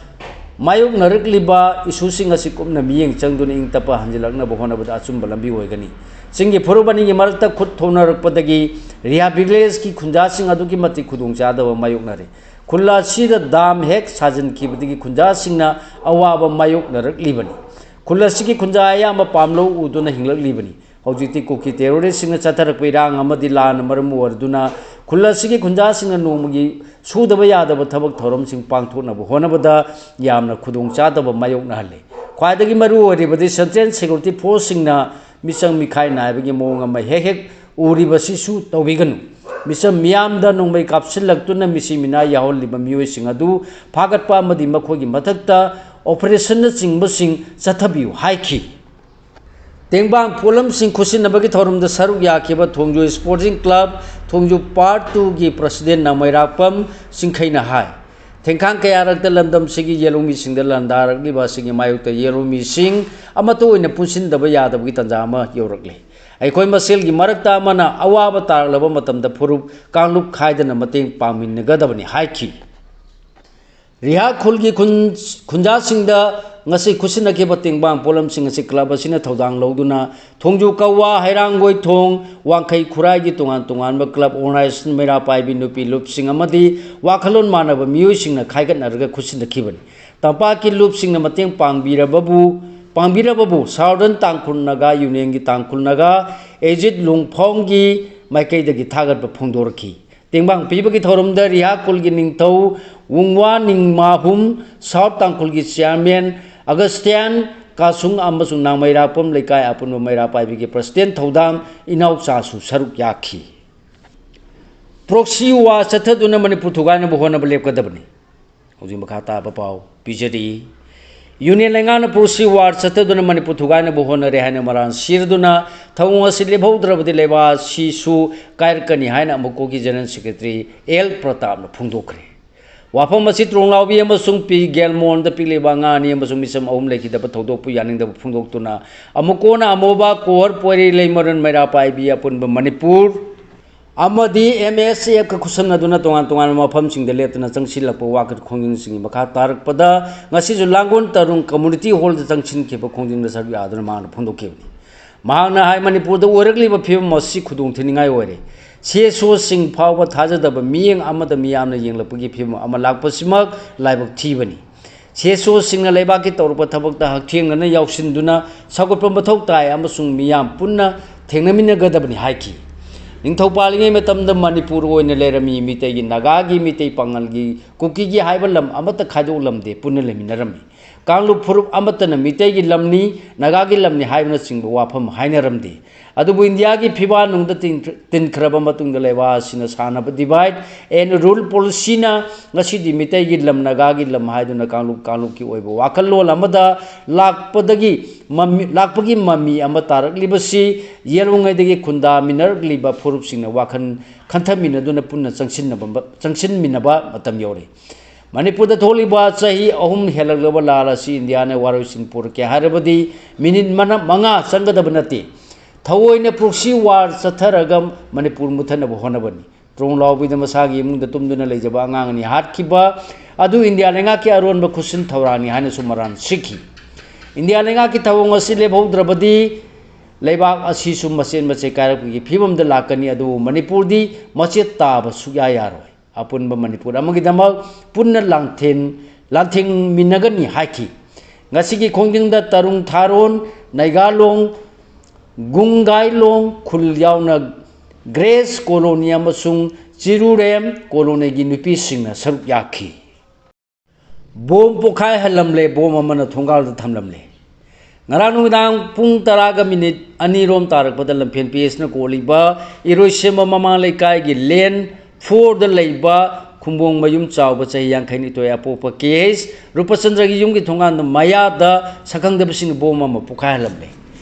ꯃꯥꯌꯣꯛꯅꯔꯛꯂꯤꯕ ꯏꯁꯨꯁꯤꯡ ꯑꯁꯤ ꯀꯨꯞꯅ ꯃꯤꯠꯌꯦꯡ ꯆꯪꯗꯨꯅ ꯏꯪ ꯇꯞꯄ ꯍꯟꯖꯤꯜꯂꯛꯅꯕ ꯍꯣꯠꯅꯕꯗ ꯑꯆꯨꯝꯕ ꯂꯝꯕꯤ ꯑꯣꯏꯒꯅꯤ꯫ ꯆꯤꯡꯒꯤ ꯐꯨꯔꯨꯞ ꯑꯅꯤꯒꯤ ꯃꯔꯛꯇ ꯈꯨꯠ ꯊꯣꯛꯅꯔꯛꯄꯗꯒꯤ ꯔꯤꯌꯥ ꯚꯤꯂꯦꯖꯀꯤ ꯈꯨꯟꯖꯥꯁꯤꯡ ꯑꯗꯨꯛꯀꯤ ꯃꯇꯤꯛ ꯈꯨꯗꯣꯡꯆꯥꯗꯕ ꯃꯥꯌꯣꯛꯅꯔꯦ꯫ ꯈꯨꯜ ꯑꯁꯤꯗ ꯗꯥꯝ ꯍꯦꯛ ꯁꯥꯖꯤꯟꯈꯤꯕꯗꯒꯤ ꯈꯨꯟꯖꯥꯁꯤꯡꯅ ꯑꯋꯥꯕ ꯃꯥꯌꯣꯛꯅꯔꯛꯂꯤꯕꯅꯤ꯫ ꯈꯨꯜ ꯑꯁꯤꯒꯤ ꯈꯨꯟꯖꯥ ꯑꯌꯥꯝꯕ ꯄꯥꯝꯂꯧ ꯎꯗꯨꯅ ꯍꯤꯡꯂꯛꯂꯤꯕꯅꯤ꯫ ꯍꯧꯖꯤꯛꯇꯤ ꯀꯨꯀꯤ ꯇꯦꯔꯣꯔꯤꯁꯁꯤꯡꯅ ꯆꯠꯊꯔꯛꯄ ꯏꯔꯥꯡ ꯑꯃꯗꯤ ꯂꯥꯟꯅ ꯃꯔꯝ ꯑꯣꯏꯔꯗꯨꯅ ꯈꯨꯜ ꯑꯁꯤꯒꯤ ꯈꯨꯟꯖꯥꯁꯤꯡꯅ ꯅꯣꯡꯃꯒꯤ ꯁꯨꯗꯕ ꯌꯥꯗꯕ ꯊꯕꯛ ꯊꯧꯔꯝꯁꯤꯡ ꯄꯥꯡꯊꯣꯛꯅꯕ ꯍꯣꯠꯅꯕꯗ ꯌꯥꯝꯅ ꯈꯨꯗꯣꯡꯆꯥꯗꯕ ꯃꯥꯌꯣꯛꯅꯍꯜꯂꯤ꯫ ꯈ꯭ꯋꯥꯏꯗꯒꯤ ꯃꯔꯨ ꯑꯣꯏꯔꯤꯕꯗꯤ ꯁꯦꯟꯇ꯭ꯔꯦꯜ ꯁꯦꯀ꯭ꯌꯨꯔꯤꯇꯤ ꯐꯣꯔꯁꯁꯤꯡꯅ ꯃꯤꯆꯪ ꯃꯤꯈꯥꯏ ꯅꯥꯏꯕꯒꯤ ꯃꯑꯣꯡ ꯑꯃ ꯍꯦꯛ ꯍꯦꯛ ꯎꯔꯤꯕꯁꯤꯁꯨ ꯇꯧꯕꯤꯒꯅꯨ꯫ ꯃꯤꯆꯝ ꯃꯤꯌꯥꯝꯗ ꯅꯣꯡꯃꯩ ꯀꯥꯞꯁꯤꯜꯂꯛꯇꯨꯅ ꯃꯤꯁꯤ ꯃꯤꯅꯥ ꯌꯥꯎꯍꯜꯂꯤꯕ ꯃꯤꯑꯣꯏꯁꯤꯡ ꯑꯗꯨ ꯐꯥꯒꯠꯄ ꯑꯃꯗꯤ ꯃꯈꯣꯏꯒꯤ ꯃꯊꯛꯇ ꯑꯣꯄꯔꯦꯁꯟꯅꯆꯤꯡꯕꯁꯤꯡ ꯆꯠꯊꯕꯤꯌꯨ ꯍꯥꯏꯈꯤ꯫ ꯇꯦꯡꯕꯥꯡ ꯄꯣꯠꯂꯝꯁꯤꯡ ꯈꯨꯠꯁꯤꯟꯅꯕꯒꯤ ꯊꯧꯔꯝꯗ ꯁꯔꯨꯛ ꯌꯥꯈꯤꯕ ꯊꯣꯡꯖꯨ Sporting Club, ꯊꯣꯡꯖꯨ Part Two ꯒꯤ President ꯅꯥꯎꯃꯩꯔꯥꯛꯄꯝ ꯆꯤꯡꯈꯩꯅ ꯍꯥꯏ, ꯊꯦꯡꯈꯥꯡ ꯀꯌꯥꯔꯛꯇ ꯂꯝꯗꯝꯁꯤꯒꯤ ꯌꯦꯜꯍꯧꯃꯤꯁꯤꯡꯗ ꯂꯥꯟꯗꯥꯔꯛꯂꯤꯕ ꯑꯁꯤꯒꯤ ꯃꯥꯌꯣꯛꯇ ꯌꯦꯜꯍꯧꯃꯤꯁꯤꯡ ꯑꯃꯠꯇ ꯑꯣꯏꯅ ꯄꯨꯟꯁꯤꯟꯗꯕ ꯌꯥꯗꯕꯒꯤ ꯇꯥꯟꯖꯥ ꯑꯃ ꯌꯧꯔꯛꯂꯦ꯫ ꯑꯩꯈꯣꯏ ꯃꯁꯦꯜꯒꯤ ꯃꯔꯛꯇ ꯑꯃꯅ ꯑꯋꯥꯕ ꯇꯥꯔꯛꯂꯕ ꯃꯇꯝꯗ ꯐꯨꯔꯨꯞ ꯀꯥꯡꯂꯨꯞ ꯈꯥꯏꯗꯅ ꯃꯇꯦꯡ ꯄꯥꯡꯃꯤꯟꯅꯒꯗꯕꯅꯤ ꯍꯥꯏꯈꯤ꯫ ꯔꯤꯍꯥ ꯈꯨꯜꯒꯤ ꯈꯨꯟ-, ꯈꯨꯟꯖꯥꯁꯤꯡꯗ ꯉꯁꯤ ꯈꯨꯠꯁꯤꯟꯅꯈꯤꯕ ꯇꯦꯡꯕꯥꯡ ꯄꯣꯠꯂꯝꯁꯤꯡ ꯑꯁꯤ club ꯑꯁꯤꯅ ꯊꯧꯗꯥꯡ ꯂꯧꯗꯨꯅ ꯊꯣꯡꯖꯨ ꯀꯋꯥ, ꯍꯩꯔꯥꯡꯒꯣꯏꯊꯣꯡ, ꯋꯥꯡꯈꯩ ꯈꯨꯔꯥꯏꯒꯤ ꯇꯣꯉꯥꯟ ꯇꯣꯉꯥꯟꯕ club, organization, ꯃꯩꯔꯥ ꯄꯥꯏꯕꯤ ꯅꯨꯄꯤ ꯂꯨꯞꯁꯤꯡ ꯑꯃꯗꯤ ꯋꯥꯈꯜꯂꯣꯟ ꯃꯥꯟꯅꯕ ꯃꯤꯑꯣꯏꯁꯤꯡꯅ ꯈꯥꯏꯒꯠꯅꯔꯒ ꯈꯨꯠꯁꯤꯟꯅꯈꯤꯕꯅꯤ꯫ ꯇꯝꯄꯥꯛꯀꯤ ꯂꯨꯞꯁꯤꯡꯅ ꯃꯇꯦꯡ ꯄꯥꯡꯕꯤꯔꯕꯕꯨ, ꯄꯥꯡꯕꯤꯔꯕꯕꯨ Southern Tangkhul Naga Union ꯒꯤ ꯇꯥꯡꯈꯨꯜ ꯅꯥꯒꯥ ꯑꯦꯖꯤꯠ ꯂꯨꯡꯐꯣꯡꯒꯤ ꯃꯥꯏꯀꯩꯗꯒꯤ ꯊꯥꯒꯠꯄ ꯐꯣꯡꯗꯣꯔꯛꯈꯤ꯫ ꯇꯦꯡꯕꯥꯡ ꯄꯤꯕꯒꯤ ꯊꯧꯔꯝꯗ ꯔꯤꯍꯥ ꯈꯨꯜꯒꯤ ꯅꯤꯡꯊꯧ ꯋꯨꯡꯋꯥ ꯅꯤꯡꯃꯥꯍꯨꯝ, South ꯇꯥꯡꯈꯨꯜꯒꯤ chairman ꯑꯒꯁꯇꯤꯌꯥꯟ ꯀꯥꯁꯨꯡ ꯑꯃꯁꯨꯡ ꯅꯥꯡꯃꯩꯔꯥꯛꯄꯝ ꯂꯩꯀꯥꯏ ꯑꯄꯨꯟꯕ ꯃꯩꯔꯥ ꯄꯥꯏꯕꯤꯒꯤ president ꯊꯧꯗꯥꯝ ꯏꯅꯥꯎꯆꯥꯁꯨ ꯁꯔꯨꯛ ꯌꯥꯈꯤ꯫ Proxy war ꯆꯠꯊꯗꯨꯅ ꯃꯅꯤꯄꯨꯔ ꯊꯨꯒꯥꯏꯅꯕ ꯍꯣꯠꯅꯕ ꯂꯦꯞꯀꯗꯕꯅꯤ꯫ ꯍꯧꯖꯤꯛ ꯃꯈꯥ ꯇꯥꯕ ꯄꯥꯎ ꯄꯤꯖꯔꯤ꯫ Union ꯂꯩꯉꯥꯛꯅ proxy war ꯆꯠꯊꯗꯨꯅ ꯃꯅꯤꯄꯨꯔ ꯊꯨꯒꯥꯏꯅꯕ ꯍꯣꯠꯅꯔꯦ ꯍꯥꯏꯅ ꯃꯔꯥꯜ ꯁꯤꯔꯗꯨꯅ ꯊꯧꯑꯣꯡ ꯑꯁꯤ ꯂꯦꯞꯍꯧꯗ꯭ꯔꯕꯗꯤ ꯂꯩꯕꯥꯛ ꯑꯁꯤꯁꯨ ꯀꯥꯏꯔꯛꯀꯅꯤ ꯍꯥꯏꯅ ꯑꯃꯨꯀꯣꯒꯤ General Secretary ꯑꯦꯜ ꯄ꯭ꯔꯇꯥꯞꯅ ꯐꯣꯡꯗꯣꯛꯈ꯭ꯔꯦ꯫ ꯋꯥꯐꯝ ꯑꯁꯤ ꯇ꯭ꯔꯣꯡꯂꯥꯎꯕꯤ ꯑꯃꯁꯨꯡ ꯄꯤ ꯒꯦꯜꯃꯣꯟꯗ ꯄꯤꯛꯂꯤꯕ ꯑꯉꯥꯡ ꯑꯅꯤ ꯑꯃꯁꯨꯡ ꯃꯤꯆꯝ ꯑꯍꯨꯝ ꯂꯩꯈꯤꯗꯕ ꯊꯧꯗꯣꯛꯄꯨ ꯌꯥꯅꯤꯡꯗꯕ ꯐꯣꯡꯗꯣꯛꯇꯨꯅ ꯑꯃꯨꯀꯣꯅ ꯑꯃꯣꯕꯥ, ꯀꯣꯍꯔ, ꯄꯣꯏꯔꯩ, ꯂꯩꯃꯔꯣꯟ, ꯃꯩꯔꯥ ꯄꯥꯏꯕꯤ, ꯑꯄꯨꯟꯕ ꯃꯅꯤꯄꯨꯔ ꯑꯃꯗꯤ M S F ꯀ ꯈꯨꯠꯁꯝꯅꯗꯨꯅ ꯇꯣꯉꯥꯟ ꯇꯣꯉꯥꯟꯕ ꯃꯐꯝꯁꯤꯡꯗ ꯂꯦꯞꯇꯅ ꯆꯪꯁꯤꯜꯂꯛꯄ ꯋꯥꯀꯠ ꯈꯣꯡꯖꯪꯁꯤꯡꯒꯤ ꯃꯈꯥ ꯇꯥꯔꯛꯄꯗ ꯉꯁꯤꯁꯨ ꯂꯥꯡꯒꯣꯜ ꯇꯔꯨꯡ community hall ꯗ ꯆꯪꯁꯤꯟꯈꯤꯕ ꯈꯣꯡꯖꯪꯗ ꯁꯔꯨꯛ ꯌꯥꯗꯨꯅ ꯃꯍꯥꯛꯅ ꯐꯣꯡꯗꯣꯛꯈꯤꯕꯅꯤ꯫ ꯃꯍꯥꯛꯅ ꯍꯥꯏ, ꯃꯅꯤꯄꯨꯔꯗ ꯑꯣꯏꯔꯛꯂꯤꯕ ꯐꯤꯕꯝ ꯑꯁꯤ ꯈꯨꯗꯣꯡ ꯊꯤꯅꯤꯡꯉꯥꯏ ꯑꯣꯏꯔꯦ꯫ C S O ꯁꯤꯡ ꯐꯥꯎꯕ ꯊꯥꯖꯗꯕ ꯃꯤꯠꯌꯦꯡ ꯑꯃꯗ ꯃꯤꯌꯥꯝꯅ ꯌꯦꯡꯂꯛꯄꯒꯤ ꯐꯤꯕꯝ ꯑꯃ ꯂꯥꯛꯄꯁꯤꯃꯛ ꯂꯥꯏꯕꯛ ꯊꯤꯕꯅꯤ꯫ C S O ꯁꯤꯡꯅ ꯂꯩꯕꯥꯛꯀꯤ ꯇꯧꯔꯛꯄ ꯊꯕꯛꯇ ꯍꯛꯊꯦꯡꯅꯅ ꯌꯥꯎꯁꯤꯟꯗꯨꯅ ꯁꯧꯒꯠꯄ ꯃꯊꯧ ꯇꯥꯏ ꯑꯃꯁꯨꯡ ꯃꯤꯌꯥꯝ ꯄꯨꯟꯅ ꯊꯦꯡꯅꯃꯤꯟꯅꯒꯗꯕꯅꯤ ꯍꯥꯏꯈꯤ꯫ ꯅꯤꯡꯊꯧ ꯄꯥꯜꯂꯤꯉꯩ ꯃꯇꯝꯗ ꯃꯅꯤꯄꯨꯔ ꯑꯣꯏꯅ ꯂꯩꯔꯝꯃꯤ꯫ ꯃꯤꯇꯩꯒꯤ, ꯅꯥꯒꯥꯒꯤ, ꯃꯤꯇꯩ ꯄꯥꯉꯜꯒꯤ, ꯀꯨꯀꯤꯒꯤ ꯍꯥꯏꯕ ꯂꯝ ꯑꯃꯠꯇ ꯈꯥꯏꯗꯣꯛꯂꯝꯗꯦ, ꯄꯨꯟꯅ ꯂꯩꯃꯤꯟꯅꯔꯝꯃꯤ꯫ ꯀꯥꯡꯂꯨꯞ ꯐꯨꯔꯨꯞ ꯑꯃꯠꯇꯅ ꯃꯤꯇꯩꯒꯤ ꯂꯝꯅꯤ, ꯅꯥꯒꯥꯒꯤ ꯂꯝꯅꯤ ꯍꯥꯏꯕꯅꯆꯤꯡꯕ ꯋꯥꯐꯝ ꯍꯥꯏꯅꯔꯝꯗꯦ꯫ ꯑꯗꯨꯕꯨ ꯏꯟꯗꯤꯌꯥꯒꯤ ꯐꯤꯕꯥ ꯅꯨꯡꯗ ꯇꯤꯟ-, ꯇꯤꯟꯈ꯭ꯔꯕ ꯃꯇꯨꯡꯗ ꯂꯩꯕꯥꯛ ꯑꯁꯤꯅ ꯁꯥꯟꯅꯕ divide and rule policyꯅ ꯉꯁꯤꯗꯤ ꯃꯤꯇꯩꯒꯤ ꯂꯝ, ꯅꯥꯒꯥꯒꯤ ꯂꯝ ꯍꯥꯏꯗꯨꯅ ꯀꯥꯡꯂꯨꯞ ꯀꯥꯡꯂꯨꯞꯀꯤ ꯑꯣꯏꯕ ꯋꯥꯈꯜꯂꯣꯟ ꯑꯃꯗ ꯂꯥꯛꯄꯗꯒꯤ ꯃꯃꯤ-, ꯂꯥꯛꯄꯒꯤ ꯃꯃꯤ ꯑꯃ ꯇꯥꯔꯛꯂꯤꯕꯁꯤ ꯌꯦꯜꯍꯧꯉꯩꯗꯒꯤ ꯈꯨꯟꯗꯥꯃꯤꯟꯅꯔꯛꯂꯤꯕ ꯐꯨꯔꯨꯞꯁꯤꯡꯅ ꯋꯥꯈꯜ ꯈꯟꯊꯃꯤꯟꯅꯗꯨꯅ ꯄꯨꯟꯅ ꯆꯪꯁꯤꯟꯅꯕ, ꯆꯪꯁꯤꯟꯃꯤꯟꯅꯕ ꯃꯇꯝ ꯌꯧꯔꯦ꯫ ꯃꯅꯤꯄꯨꯔꯗ ꯊꯣꯛꯂꯤꯕ ꯆꯍꯤ ꯑꯍꯨꯝ ꯍꯦꯜꯂꯛꯂꯕ ꯂꯥꯜ ꯑꯁꯤ ꯏꯟꯗꯤꯌꯥꯅ ꯋꯥꯔꯣꯏꯁꯤꯟ ꯄꯨꯔꯛꯀꯦ ꯍꯥꯏꯔꯕꯗꯤ ꯃꯤꯅꯤꯠ ꯃꯅ-, ꯃꯉꯥ ꯆꯪꯒꯗꯕ ꯅꯠꯇꯦ꯫ ꯊꯑꯣꯏꯅ proxy war ꯆꯠꯊꯔꯒ ꯃꯅꯤꯄꯨꯔ ꯃꯨꯠꯊꯠꯅꯕ ꯍꯣꯠꯅꯕꯅꯤ꯫ ꯇ꯭ꯔꯣꯡ ꯂꯥꯎꯕꯤꯗ ꯃꯁꯥꯒꯤ ꯏꯃꯨꯡꯗ ꯇꯨꯝꯗꯨꯅ ꯂꯩꯖꯕ ꯑꯉꯥꯡ ꯑꯅꯤ ꯍꯥꯠꯈꯤꯕ ꯑꯗꯨ ꯏꯟꯗꯤꯌꯥ ꯂꯩꯉꯥꯛꯀꯤ ꯑꯔꯣꯟꯕ ꯈꯨꯠꯁꯤꯟ ꯊꯧꯔꯥꯡꯅꯤ ꯍꯥꯏꯅꯁꯨ ꯃꯔꯥꯜ ꯁꯤꯈꯤ꯫ ꯏꯟꯗꯤꯌꯥ ꯂꯩꯉꯥꯛꯀꯤ ꯊꯧꯑꯣꯡ ꯑꯁꯤ ꯂꯦꯞꯍꯧꯗ꯭ꯔꯕꯗꯤ ꯂꯩꯕꯥꯛ ꯑꯁꯤꯁꯨ ꯃꯆꯦꯠ ꯃꯆꯦꯠ ꯀꯥꯏꯔꯛꯄꯒꯤ ꯐꯤꯕꯝꯗ ꯂꯥꯛꯀꯅꯤ, ꯑꯗꯨꯕꯨ ꯃꯅꯤꯄꯨꯔꯗꯤ ꯃꯆꯦꯠ ꯇꯥꯕ ꯁꯨꯛꯌꯥ ꯌꯥꯔꯣꯏ꯫ ꯑꯄꯨꯟꯕ ꯃꯅꯤꯄꯨꯔ ꯑꯃꯒꯤꯗꯃꯛ ꯄꯨꯟꯅ ꯂꯥꯟꯊꯦꯟ-, ꯂꯥꯟꯊꯦꯡꯃꯤꯟꯅꯒꯅꯤ ꯍꯥꯏꯈꯤ꯫ ꯉꯁꯤꯒꯤ ꯈꯣꯡꯖꯪꯗ ꯇꯔꯨꯡ ꯊꯥꯔꯣꯟ, ꯅꯩꯒꯥꯂꯣꯡ, ꯒꯨꯡꯒꯥꯏꯂꯣꯡ ꯈꯨꯜ ꯌꯥꯎꯅ ꯒ꯭ꯔꯦꯁ ꯀꯣꯂꯣꯅꯤ ꯑꯃꯁꯨꯡ ꯆꯤꯔꯨꯔꯦꯝ ꯀꯣꯂꯣꯅꯤꯒꯤ ꯅꯨꯄꯤꯁꯤꯡꯅ ꯁꯔꯨꯛ ꯌꯥꯈꯤ꯫ ꯕꯣꯝ ꯄꯣꯈꯥꯏꯍꯜꯂꯝꯂꯦ, ꯕꯣꯝ ꯑꯃꯅ ꯊꯣꯡꯒꯥꯜꯗ ꯊꯝꯂꯝꯂꯦ꯫ ꯉꯔꯥꯡ ꯅꯨꯃꯤꯗꯥꯡ ꯄꯨꯡ ꯇꯔꯥꯒ ꯃꯤꯅꯤꯠ ꯑꯅꯤꯔꯣꯝ ꯇꯥꯔꯛꯄꯗ ꯂꯝꯐꯦꯜ ꯄꯤ ꯑꯦꯁꯅ ꯀꯣꯜꯂꯤꯕ ꯏꯔꯣꯏꯁꯦꯝꯕ ꯃꯃꯥꯡ ꯂꯩꯀꯥꯏꯒꯤ ꯂꯦꯟ ꯐꯣꯔꯗ ꯂꯩꯕ ꯈꯨꯝꯕꯣꯡ ꯃꯌꯨꯝ ꯆꯥꯎꯕ ꯆꯍꯤ ꯌꯥꯡꯈꯩꯅꯤꯊꯣꯏ ꯑꯄꯣꯛꯄ ꯀꯦ ꯑꯩꯆ ꯔꯨꯄꯆꯟꯗ꯭ꯔꯒꯤ ꯌꯨꯝꯒꯤ ꯊꯣꯡꯒꯥꯟꯗ ꯃꯌꯥꯗ ꯁꯛꯈꯪꯗꯕꯁꯤꯡꯅ ꯕꯣꯝ ꯑꯃ ꯄꯣꯈꯥꯏꯍꯜꯂꯝꯂꯦ꯫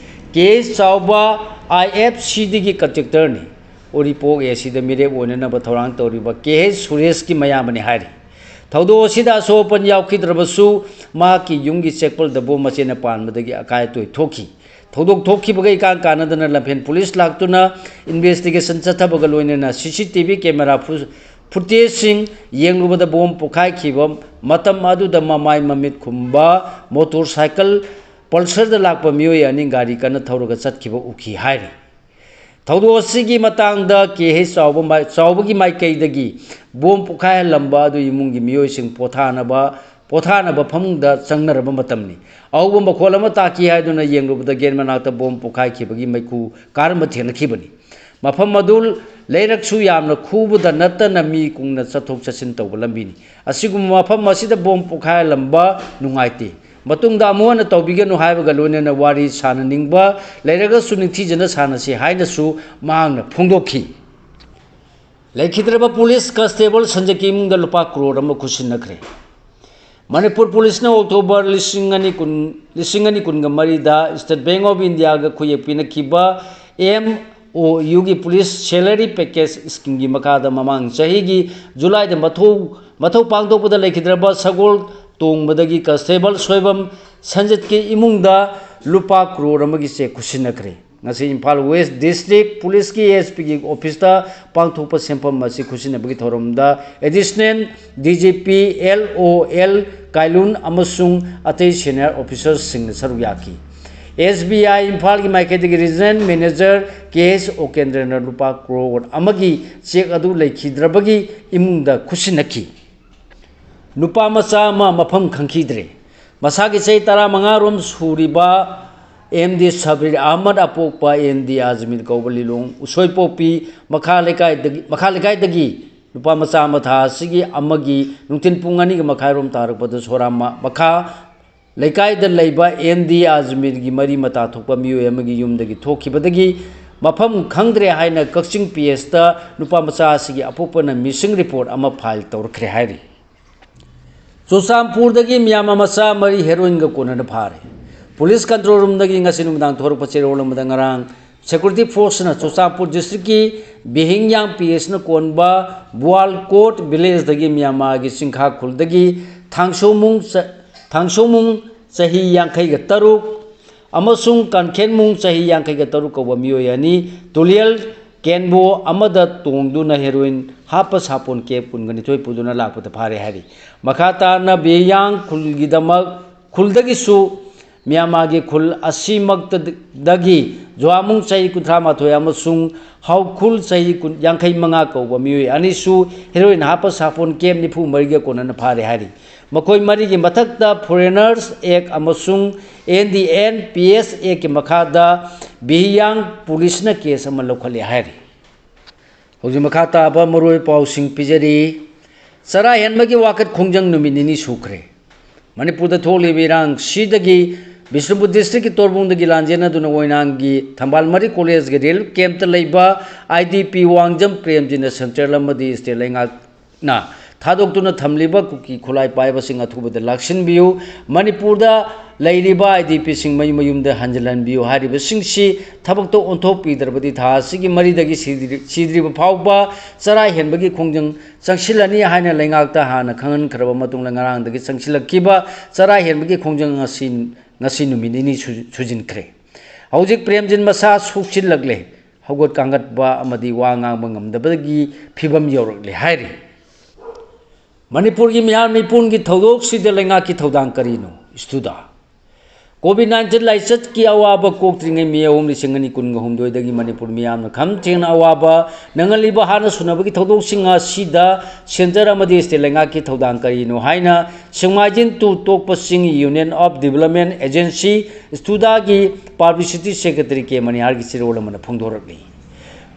ꯀꯦ ꯑꯩꯆ ꯆꯥꯎꯕ ꯑꯥꯏ ꯑꯦꯐ ꯁꯤꯗꯒꯤ ꯀꯟꯇ꯭ꯔꯦꯛꯇꯔꯅꯤ꯫ ꯎꯔꯤꯄꯣꯛ ꯑꯦ ꯁꯤꯗ ꯃꯤꯔꯦꯞ ꯑꯣꯏꯅꯅꯕ ꯊꯧꯔꯥꯡ ꯇꯧꯔꯤꯕ ꯀꯦ ꯑꯩꯆ ꯁꯨꯔꯦꯁꯀꯤ ꯃꯌꯥꯝꯕꯅꯤ ꯍꯥꯏꯔꯤ꯫ ꯊꯧꯗꯣꯛ ꯑꯁꯤꯗ ꯑꯁꯣꯛ ꯑꯄꯟ ꯌꯥꯎꯈꯤꯗ꯭ꯔꯕꯁꯨ ꯃꯍꯥꯛꯀꯤ ꯌꯨꯝꯒꯤ ꯆꯦꯛꯄꯜꯗ ꯕꯣꯝ ꯃꯆꯦꯅ ꯄꯥꯟꯕꯗꯒꯤ ꯑꯀꯥꯏ ꯑꯇꯣꯏ ꯊꯣꯛꯈꯤ꯫ ꯊꯧꯗꯣꯛ ꯊꯣꯛꯈꯤꯕꯒ ꯏꯀꯥꯟ ꯀꯥꯟꯅꯗꯅ ꯂꯝꯐꯦꯜ ꯄꯨꯂꯤꯁ ꯂꯥꯛꯇꯨꯅ ꯏꯟꯚꯦꯁꯇꯤꯒꯦꯁꯟ ꯆꯠꯊꯕꯒ ꯂꯣꯏꯅꯅ ꯁꯤ ꯁꯤ ꯇꯤ ꯚꯤ ꯀꯦꯃꯦꯔꯥ ꯐꯨ-, ꯐꯨꯇꯦꯖꯁꯤꯡ ꯌꯦꯡꯂꯨꯕꯗ ꯕꯣꯝ ꯄꯣꯈꯥꯏꯈꯤꯕ ꯃꯇꯝ ꯑꯗꯨꯗ ꯃꯃꯥꯏ ꯃꯃꯤꯠ ꯈꯨꯝꯕ ꯃꯣꯇꯣꯔ ꯁꯥꯏꯀꯜ ꯄꯜꯁꯔꯗ ꯂꯥꯛꯄ ꯃꯤꯑꯣꯏ ꯑꯅꯤ ꯒꯥꯔꯤ ꯀꯟꯅ ꯊꯧꯔꯒ ꯆꯠꯈꯤꯕ ꯎꯈꯤ ꯍꯥꯏꯔꯤ꯫ ꯊꯧꯗꯣꯛ ꯑꯁꯤꯒꯤ ꯃꯇꯥꯡꯗ ꯀꯦ ꯑꯩꯆ ꯆꯥꯎꯕ ꯃꯥꯏ-, ꯆꯥꯎꯕꯒꯤ ꯃꯥꯏꯀꯩꯗꯒꯤ ꯕꯣꯝ ꯄꯣꯈꯥꯏꯍꯜꯂꯝꯕ ꯑꯗꯨ ꯏꯃꯨꯡꯒꯤ ꯃꯤꯑꯣꯏꯁꯤꯡ ꯄꯣꯊꯥꯅꯕ, ꯄꯣꯊꯥꯅꯕ ꯐꯃꯨꯡꯗ ꯆꯪꯅꯔꯕ ꯃꯇꯝꯅꯤ꯫ ꯑꯍꯧꯕ ꯃꯈꯣꯜ ꯑꯃ ꯇꯥꯈꯤ ꯍꯥꯏꯗꯨꯅ ꯌꯦꯡꯂꯨꯕꯗ ꯒꯦꯠ ꯃꯅꯥꯛꯇ ꯕꯣꯝ ꯄꯣꯈꯥꯏꯈꯤꯕꯒꯤ ꯃꯩꯈꯨ ꯀꯥꯔꯝꯕ ꯊꯦꯡꯅꯈꯤꯕꯅꯤ꯫ ꯃꯐꯝ ꯑꯗꯨ ꯂꯩꯔꯛꯁꯨ ꯌꯥꯝꯅ ꯈꯨꯕꯗ ꯅꯠꯇꯅ ꯃꯤ ꯀꯨꯡꯅ ꯆꯠꯊꯣꯛ ꯆꯠꯁꯤꯟ ꯇꯧꯕ ꯂꯝꯕꯤꯅꯤ꯫ ꯑꯁꯤꯒꯨꯝꯕ ꯃꯐꯝ ꯑꯁꯤꯗ ꯕꯣꯝ ꯄꯣꯈꯥꯏꯍꯜꯂꯝꯕ ꯅꯨꯡꯉꯥꯏꯇꯦ꯫ ꯃꯇꯨꯡꯗ ꯑꯃꯨꯛ ꯍꯟꯅ ꯇꯧꯕꯤꯒꯅꯨ ꯍꯥꯏꯕꯒ ꯂꯣꯏꯅꯅ ꯋꯥꯔꯤ ꯁꯥꯅꯅꯤꯡꯕ ꯂꯩꯔꯒꯁꯨ ꯅꯤꯡꯊꯤꯖꯅ ꯁꯥꯟꯅꯁꯤ ꯍꯥꯏꯅꯁꯨ ꯃꯍꯥꯛꯅ ꯐꯣꯡꯗꯣꯛꯈꯤ꯫ ꯂꯩꯈꯤꯗ꯭ꯔꯕ ꯄꯨꯂꯤꯁ ꯀꯟꯁꯇꯦꯕꯜ ꯁꯟꯖꯤꯠꯀꯤ ꯏꯃꯨꯡꯗ ꯂꯨꯄꯥ ꯀ꯭ꯔꯣꯔ ꯑꯃ ꯈꯨꯠꯁꯤꯟꯅꯈ꯭ꯔꯦ꯫ ꯃꯅꯤꯄꯨꯔ ꯄꯨꯂꯤꯁꯅ ꯑꯣꯛꯇꯣꯕꯔ ꯂꯤꯁꯤꯡ ꯑꯅꯤ ꯀꯨꯟ, ꯂꯤꯁꯤꯡ ꯑꯅꯤ ꯀꯨꯟꯒ ꯃꯔꯤꯗ state bank of ꯏꯟꯗꯤꯌꯥꯒ ꯈꯨꯌꯦꯛ ꯄꯤꯅꯈꯤꯕ M O ꯌꯨꯒꯤ ꯄꯨꯂꯤꯁ ꯁꯦꯂꯔꯤ ꯄꯦꯀꯦꯖ ꯁ꯭ꯀꯤꯝꯒꯤ ꯃꯈꯥꯗ ꯃꯃꯥꯡ ꯆꯍꯤꯒꯤ ꯖꯨꯂꯥꯏꯗ ꯃꯊꯧ, ꯃꯊꯧ ꯄꯥꯡꯊꯣꯛꯄꯗ ꯂꯩꯈꯤꯗ꯭ꯔꯕ ꯁꯒꯣꯜ ꯇꯣꯡꯕꯗꯒꯤ ꯀꯟꯁꯇꯦꯕꯜ ꯁꯣꯏꯕꯝ ꯁꯟꯖꯤꯠꯀꯤ ꯏꯃꯨꯡꯗ ꯂꯨꯄꯥ ꯀ꯭ꯔꯣꯔ ꯑꯃꯒꯤ ꯆꯦꯛ ꯈꯨꯠꯁꯤꯟꯅꯈ꯭ꯔꯦ꯫ ꯉꯁꯤ ꯏꯝꯐꯥꯜ ꯋꯦꯁ ꯗꯤꯁꯇ꯭ꯔꯤꯛ ꯄꯨꯂꯤꯁꯀꯤ ꯑꯦꯁ ꯄꯤꯒꯤ ꯑꯣꯐꯤꯁꯇ ꯄꯥꯡꯊꯣꯛꯄ ꯁꯦꯟꯐꯝ ꯑꯁꯤ ꯈꯨꯠꯁꯤꯟꯅꯕꯒꯤ ꯊꯧꯔꯝꯗ additional D G P L ꯑꯣ ꯑꯦꯜ ꯀꯥꯏꯂꯨꯟ ꯑꯃꯁꯨꯡ ꯑꯇꯩ ꯁꯦꯅꯤꯌꯔ ꯑꯣꯐꯤꯁꯔꯁꯤꯡꯅ ꯁꯔꯨꯛ ꯌꯥꯈꯤ꯫ ꯑꯦꯁ ꯕꯤ ꯑꯥꯏ ꯏꯝꯐꯥꯜꯒꯤ ꯃꯥꯏꯀꯩꯗꯒꯤ ꯔꯤꯖꯅꯦꯜ ꯃꯦꯅꯦꯖꯔ ꯀꯦ ꯑꯦꯁ ꯑꯣꯀꯦꯟꯗ꯭ꯔꯅ ꯂꯨꯄꯥ ꯀ꯭ꯔꯣꯔ ꯑꯃꯒꯤ ꯆꯦꯛ ꯑꯗꯨ ꯂꯩꯈꯤꯗ꯭ꯔꯕꯒꯤ ꯏꯃꯨꯡꯗ ꯈꯨꯠꯁꯤꯟꯅꯈꯤ꯫ ꯅꯨꯄꯥ ꯃꯆꯥ ꯑꯃ ꯃꯐꯝ ꯈꯪꯈꯤꯗ꯭ꯔꯦ꯫ ꯃꯁꯥꯒꯤ ꯆꯍꯤ ꯇꯔꯥꯃꯉꯥ ꯔꯣꯝ ꯁꯨꯔꯤꯕ ꯑꯦꯝ ꯗꯤ ꯁꯕꯤꯔ ꯑꯍꯃꯗ ꯑꯄꯣꯛꯄ ꯑꯦꯝ ꯗꯤ ꯑꯖꯃꯤꯔ ꯀꯧꯕ ꯂꯤꯂꯣꯡ ꯎꯁꯣꯏꯄꯣꯛꯄꯤ ꯃꯈꯥ ꯂꯩꯀꯥꯏꯗꯒꯤ, ꯃꯈꯥ ꯂꯩꯀꯥꯏꯗꯒꯤ ꯅꯨꯄꯥ ꯃꯆꯥ ꯑꯃ ꯊꯥ ꯑꯁꯤꯒꯤ ꯑꯃꯒꯤ ꯅꯨꯡꯊꯤꯜ ꯄꯨꯡ ꯑꯅꯤꯒ ꯃꯈꯥꯏꯔꯣꯝ ꯇꯥꯔꯛꯄꯗ ꯁꯣꯔꯥꯝ ꯃ-, ꯃꯈꯥ ꯂꯩꯀꯥꯏꯗ ꯂꯩꯕ ꯑꯦꯝ ꯗꯤ ꯑꯖꯃꯤꯔꯒꯤ ꯃꯔꯤ ꯃꯇꯥ ꯊꯣꯛꯄ ꯃꯤꯑꯣꯏ ꯑꯃꯒꯤ ꯌꯨꯝꯗꯒꯤ ꯊꯣꯛꯈꯤꯕꯗꯒꯤ ꯃꯐꯝ ꯈꯪꯗ꯭ꯔꯦ ꯍꯥꯏꯅ ꯀꯛꯆꯤꯡ ꯄꯤ ꯑꯦꯁꯇ ꯅꯨꯄꯥ ꯃꯆꯥ ꯑꯁꯤꯒꯤ ꯑꯄꯣꯛꯄꯅ ꯃꯤꯁꯤꯡ ꯔꯤꯄꯣꯔꯠ ꯑꯃ ꯐꯥꯏꯜ ꯇꯧꯔꯛꯈ꯭ꯔꯦ ꯍꯥꯏꯔꯤ꯫ ꯆꯨꯔꯆꯥꯟꯄꯨꯔꯗꯒꯤ ꯃꯤꯌꯥꯝ ꯃꯆꯥ ꯃꯔꯤ ꯍꯦꯔꯣꯏꯟꯒ ꯀꯣꯟꯅꯅ ꯐꯥꯔꯦ꯫ ꯄꯨꯂꯤꯁ ꯀꯟꯇ꯭ꯔꯣꯜ ꯔꯨꯝꯗꯒꯤ ꯉꯁꯤ ꯅꯨꯃꯤꯗꯥꯡ ꯊꯣꯔꯛꯄ ꯆꯦꯔꯣꯜ ꯑꯃꯗ ꯉꯔꯥꯡ ꯁꯦꯀ꯭ꯌꯨꯔꯤꯇꯤ ꯐꯣꯔꯁꯅ ꯆꯨꯔꯆꯥꯟꯄꯨꯔ ꯗꯤꯁꯇ꯭ꯔꯤꯛꯀꯤ ꯕꯤꯍꯤꯡꯌꯥꯡ ꯄꯤ ꯑꯦꯁꯅ ꯀꯣꯟꯕ ꯕꯨꯋꯥꯜ ꯀꯣꯠ ꯚꯤꯂꯦꯖꯇꯒꯤ ꯃ꯭ꯌꯥꯟꯃꯥꯔꯒꯤ ꯆꯤꯡꯈꯥ ꯈꯨꯜꯗꯒꯤ ꯊꯥꯡꯁꯣꯃꯨꯡ ꯆ-, ꯊꯥꯡꯁꯣꯃꯨꯡ ꯆꯍꯤ ꯌꯥꯡꯈꯩꯒ ꯇꯔꯨꯛ ꯑꯃꯁꯨꯡ ꯀꯟꯈꯦꯟꯃꯨꯡ ꯆꯍꯤ ꯌꯥꯡꯈꯩꯒ ꯇꯔꯨꯛ ꯀꯧꯕ ꯃꯤꯑꯣꯏ ꯑꯅꯤ ꯇꯨꯂꯤꯌꯜ ꯀꯦꯟꯕꯣ ꯑꯃꯗ ꯇꯣꯡꯗꯨꯅ ꯍꯦꯔꯣꯏꯟ ꯍꯥꯞꯄ ꯁꯥꯄꯣꯟ ꯀꯦꯞ ꯀꯨꯟꯒ ꯅꯤꯊꯣꯏ ꯄꯨꯗꯨꯅ ꯂꯥꯛꯄꯗ ꯐꯥꯔꯦ ꯍꯥꯏꯔꯤ꯫ ꯃꯈꯥ ꯇꯥꯅ ꯕꯤꯍꯤꯌꯥꯡ ꯈꯨꯜꯒꯤꯗꯃꯛ ꯈꯨꯜꯗꯒꯤꯁꯨ ꯃ꯭ꯌꯥꯟꯃꯥꯔꯒꯤ ꯈꯨꯜ ꯑꯁꯤꯃꯛꯇꯗꯒꯤ ꯖꯣꯍꯥꯃꯨꯡ ꯆꯍꯤ ꯀꯨꯟꯊ꯭ꯔꯥ ꯃꯥꯊꯣꯏ ꯑꯃꯁꯨꯡ ꯍꯥꯎꯈꯨꯜ ꯆꯍꯤ ꯀꯨꯟ, ꯌꯥꯡꯈꯩ ꯃꯉꯥ ꯀꯧꯕ ꯃꯤꯑꯣꯏ ꯑꯅꯤꯁꯨ ꯍꯦꯔꯣꯏꯟ ꯍꯥꯞꯄ ꯁꯥꯄꯣꯟ ꯀꯦꯞ ꯅꯤꯐꯨ ꯃꯔꯤꯒ ꯀꯣꯟꯅꯅ ꯐꯥꯔꯦ ꯍꯥꯏꯔꯤ꯫ ꯃꯈꯣꯏ ꯃꯔꯤꯒꯤ ꯃꯊꯛꯇ ꯐꯣꯔꯦꯅꯔꯁ ꯑꯦꯛ ꯑꯃꯁꯨꯡ N D N P S ꯑꯦꯛꯀꯤ ꯃꯈꯥꯗ ꯕꯤꯍꯤꯌꯥꯡ ꯄꯨꯂꯤꯁꯅ ꯀꯦꯁ ꯑꯃ ꯂꯧꯈꯠꯂꯦ ꯍꯥꯏꯔꯤ꯫ ꯍꯧꯖꯤꯛ ꯃꯈꯥ ꯇꯥꯕ ꯃꯔꯨꯑꯣꯏꯕ ꯄꯥꯎꯁꯤꯡ ꯄꯤꯖꯔꯤ꯫ ꯆꯔꯥ ꯍꯦꯟꯕꯒꯤ ꯋꯥꯀꯠ ꯈꯣꯡꯖꯪ ꯅꯨꯃꯤꯠ ꯅꯤꯅꯤ ꯁꯨꯈ꯭ꯔꯦ꯫ ꯃꯅꯤꯄꯨꯔꯗ ꯊꯣꯛꯂꯤꯕ ꯏꯔꯥꯡꯁꯤꯗꯒꯤ ꯕꯤꯁꯅꯨꯄꯨꯔ ꯗꯤꯁꯇ꯭ꯔꯤꯛꯀꯤ ꯇꯣꯔꯕꯨꯡꯗꯒꯤ ꯂꯥꯟꯖꯦꯟꯅꯗꯨꯅ ꯑꯣꯏꯅꯥꯝꯒꯤ ꯊꯝꯕꯥꯜ ꯃꯔꯤ ꯀꯣꯂꯦꯖꯒꯤ ꯔꯤꯂꯤꯐ ꯀꯦꯝꯞꯇ ꯂꯩꯕ ꯑꯥꯏ ꯗꯤ ꯄꯤ ꯋꯥꯡꯖꯝ ꯄ꯭ꯔꯦꯝꯖꯤꯅ ꯁꯦꯟꯇ꯭ꯔꯦꯜ ꯑꯃꯗꯤ ꯁ꯭ꯇꯦꯠ ꯂꯩꯉꯥꯛꯅ ꯊꯥꯗꯣꯛꯇꯨꯅ ꯊꯝꯂꯤꯕ ꯀꯨꯀꯤ ꯈꯨꯠꯂꯥꯏ ꯄꯥꯏꯕꯁꯤꯡ ꯑꯊꯨꯕꯗ ꯂꯥꯛꯁꯤꯟꯕꯤꯌꯨ, ꯃꯅꯤꯄꯨꯔꯗ ꯂꯩꯔꯤꯕ ꯑꯥꯏ ꯗꯤ ꯄꯤꯁꯤꯡ ꯃꯌꯨꯝ ꯃꯌꯨꯝꯗ ꯍꯟꯖꯤꯜꯍꯟꯕꯤꯌꯨ ꯍꯥꯏꯔꯤꯕꯁꯤꯡꯁꯤ ꯊꯕꯛꯇ ꯑꯣꯟꯊꯣꯛꯄꯤꯗ꯭ꯔꯕꯗꯤ ꯊꯥ ꯑꯁꯤꯒꯤ ꯃꯔꯤꯗꯒꯤ ꯁꯤꯗ꯭ꯔꯤ-, ꯁꯤꯗ꯭ꯔꯤꯕ ꯐꯥꯎꯕ ꯆꯔꯥ ꯍꯦꯟꯕꯒꯤ ꯈꯣꯡꯖꯪ ꯆꯪꯁꯤꯜꯂꯅꯤ ꯍꯥꯏꯅ ꯂꯩꯉꯥꯛꯇ ꯍꯥꯟꯅ ꯈꯪꯍꯟꯈ꯭ꯔꯕ ꯃꯇꯨꯡꯗ, ꯉꯔꯥꯡꯗꯒꯤ ꯆꯪꯁꯤꯜꯂꯛꯈꯤꯕ ꯆꯔꯥ ꯍꯦꯟꯕꯒꯤ ꯈꯣꯡꯖꯪ ꯑꯁꯤ ꯉꯁꯤ ꯅꯨꯃꯤꯠ ꯅꯤꯅꯤ ꯁꯨ-, ꯁꯨꯖꯤꯟꯈ꯭ꯔꯦ꯫ ꯍꯧꯖꯤꯛ ꯄ꯭ꯔꯦꯝꯖꯤꯟ ꯃꯁꯥ ꯁꯣꯛꯆꯤꯜꯂꯛꯂꯦ꯫ ꯍꯧꯒꯠ ꯀꯥꯡꯒꯠꯄ ꯑꯃꯗꯤ ꯋꯥ ꯉꯥꯡꯕ ꯉꯝꯗꯕꯒꯤ ꯐꯤꯕꯝ ꯌꯧꯔꯛꯂꯦ ꯍꯥꯏꯔꯤ꯫ ꯃꯅꯤꯄꯨꯔꯒꯤ ꯃꯤꯍꯥꯠ ꯃꯤꯄꯨꯟꯒꯤ ꯊꯧꯗꯣꯛꯁꯤꯗ ꯂꯩꯉꯥꯛꯀꯤ ꯊꯧꯗꯥꯡ ꯀꯔꯤꯅꯣ? ꯁ꯭ꯇꯨꯗꯥ꯫ ꯀꯣꯚꯤꯗ ꯅꯥꯏꯟꯇꯤꯟ ꯂꯥꯏꯆꯠꯀꯤ ꯑꯋꯥꯕ ꯀꯣꯛꯇ꯭ꯔꯤꯉꯩ ꯃꯦ ꯑꯍꯨꯝ, ꯂꯤꯁꯤꯡ ꯑꯅꯤ ꯀꯨꯟꯒ ꯍꯨꯝꯗꯣꯏꯗꯒꯤ ꯃꯅꯤꯄꯨꯔ ꯃꯤꯌꯥꯝꯅ ꯈꯝ ꯊꯦꯡꯅ ꯑꯋꯥꯕ ꯅꯪꯍꯜꯂꯤꯕ ꯍꯥꯟꯅ ꯁꯨꯅꯕꯒꯤ ꯊꯧꯗꯣꯛꯁꯤꯡ ꯑꯁꯤꯗ ꯁꯦꯟꯇꯔ ꯑꯃꯗꯤ ꯁ꯭ꯇꯦꯠ ꯂꯩꯉꯥꯛꯀꯤ ꯊꯧꯗꯥꯡ ꯀꯔꯤꯅꯣ ꯍꯥꯏꯅ ꯁꯦꯡꯃꯥꯏꯖꯤꯟ ꯇꯨ ꯇꯣꯛꯄꯁꯤꯡ Union of Development Agency, ꯁ꯭ꯇꯨꯗꯥꯒꯤ ꯄꯕ꯭ꯂꯤꯁꯤꯇꯤ ꯁꯦꯀ꯭ꯔꯦꯇꯔꯤ ꯀꯦ ꯃꯅꯤꯍꯥꯔꯒꯤ ꯆꯦꯔꯣꯜ ꯑꯃꯅ ꯐꯣꯡꯗꯣꯔꯛꯂꯤ꯫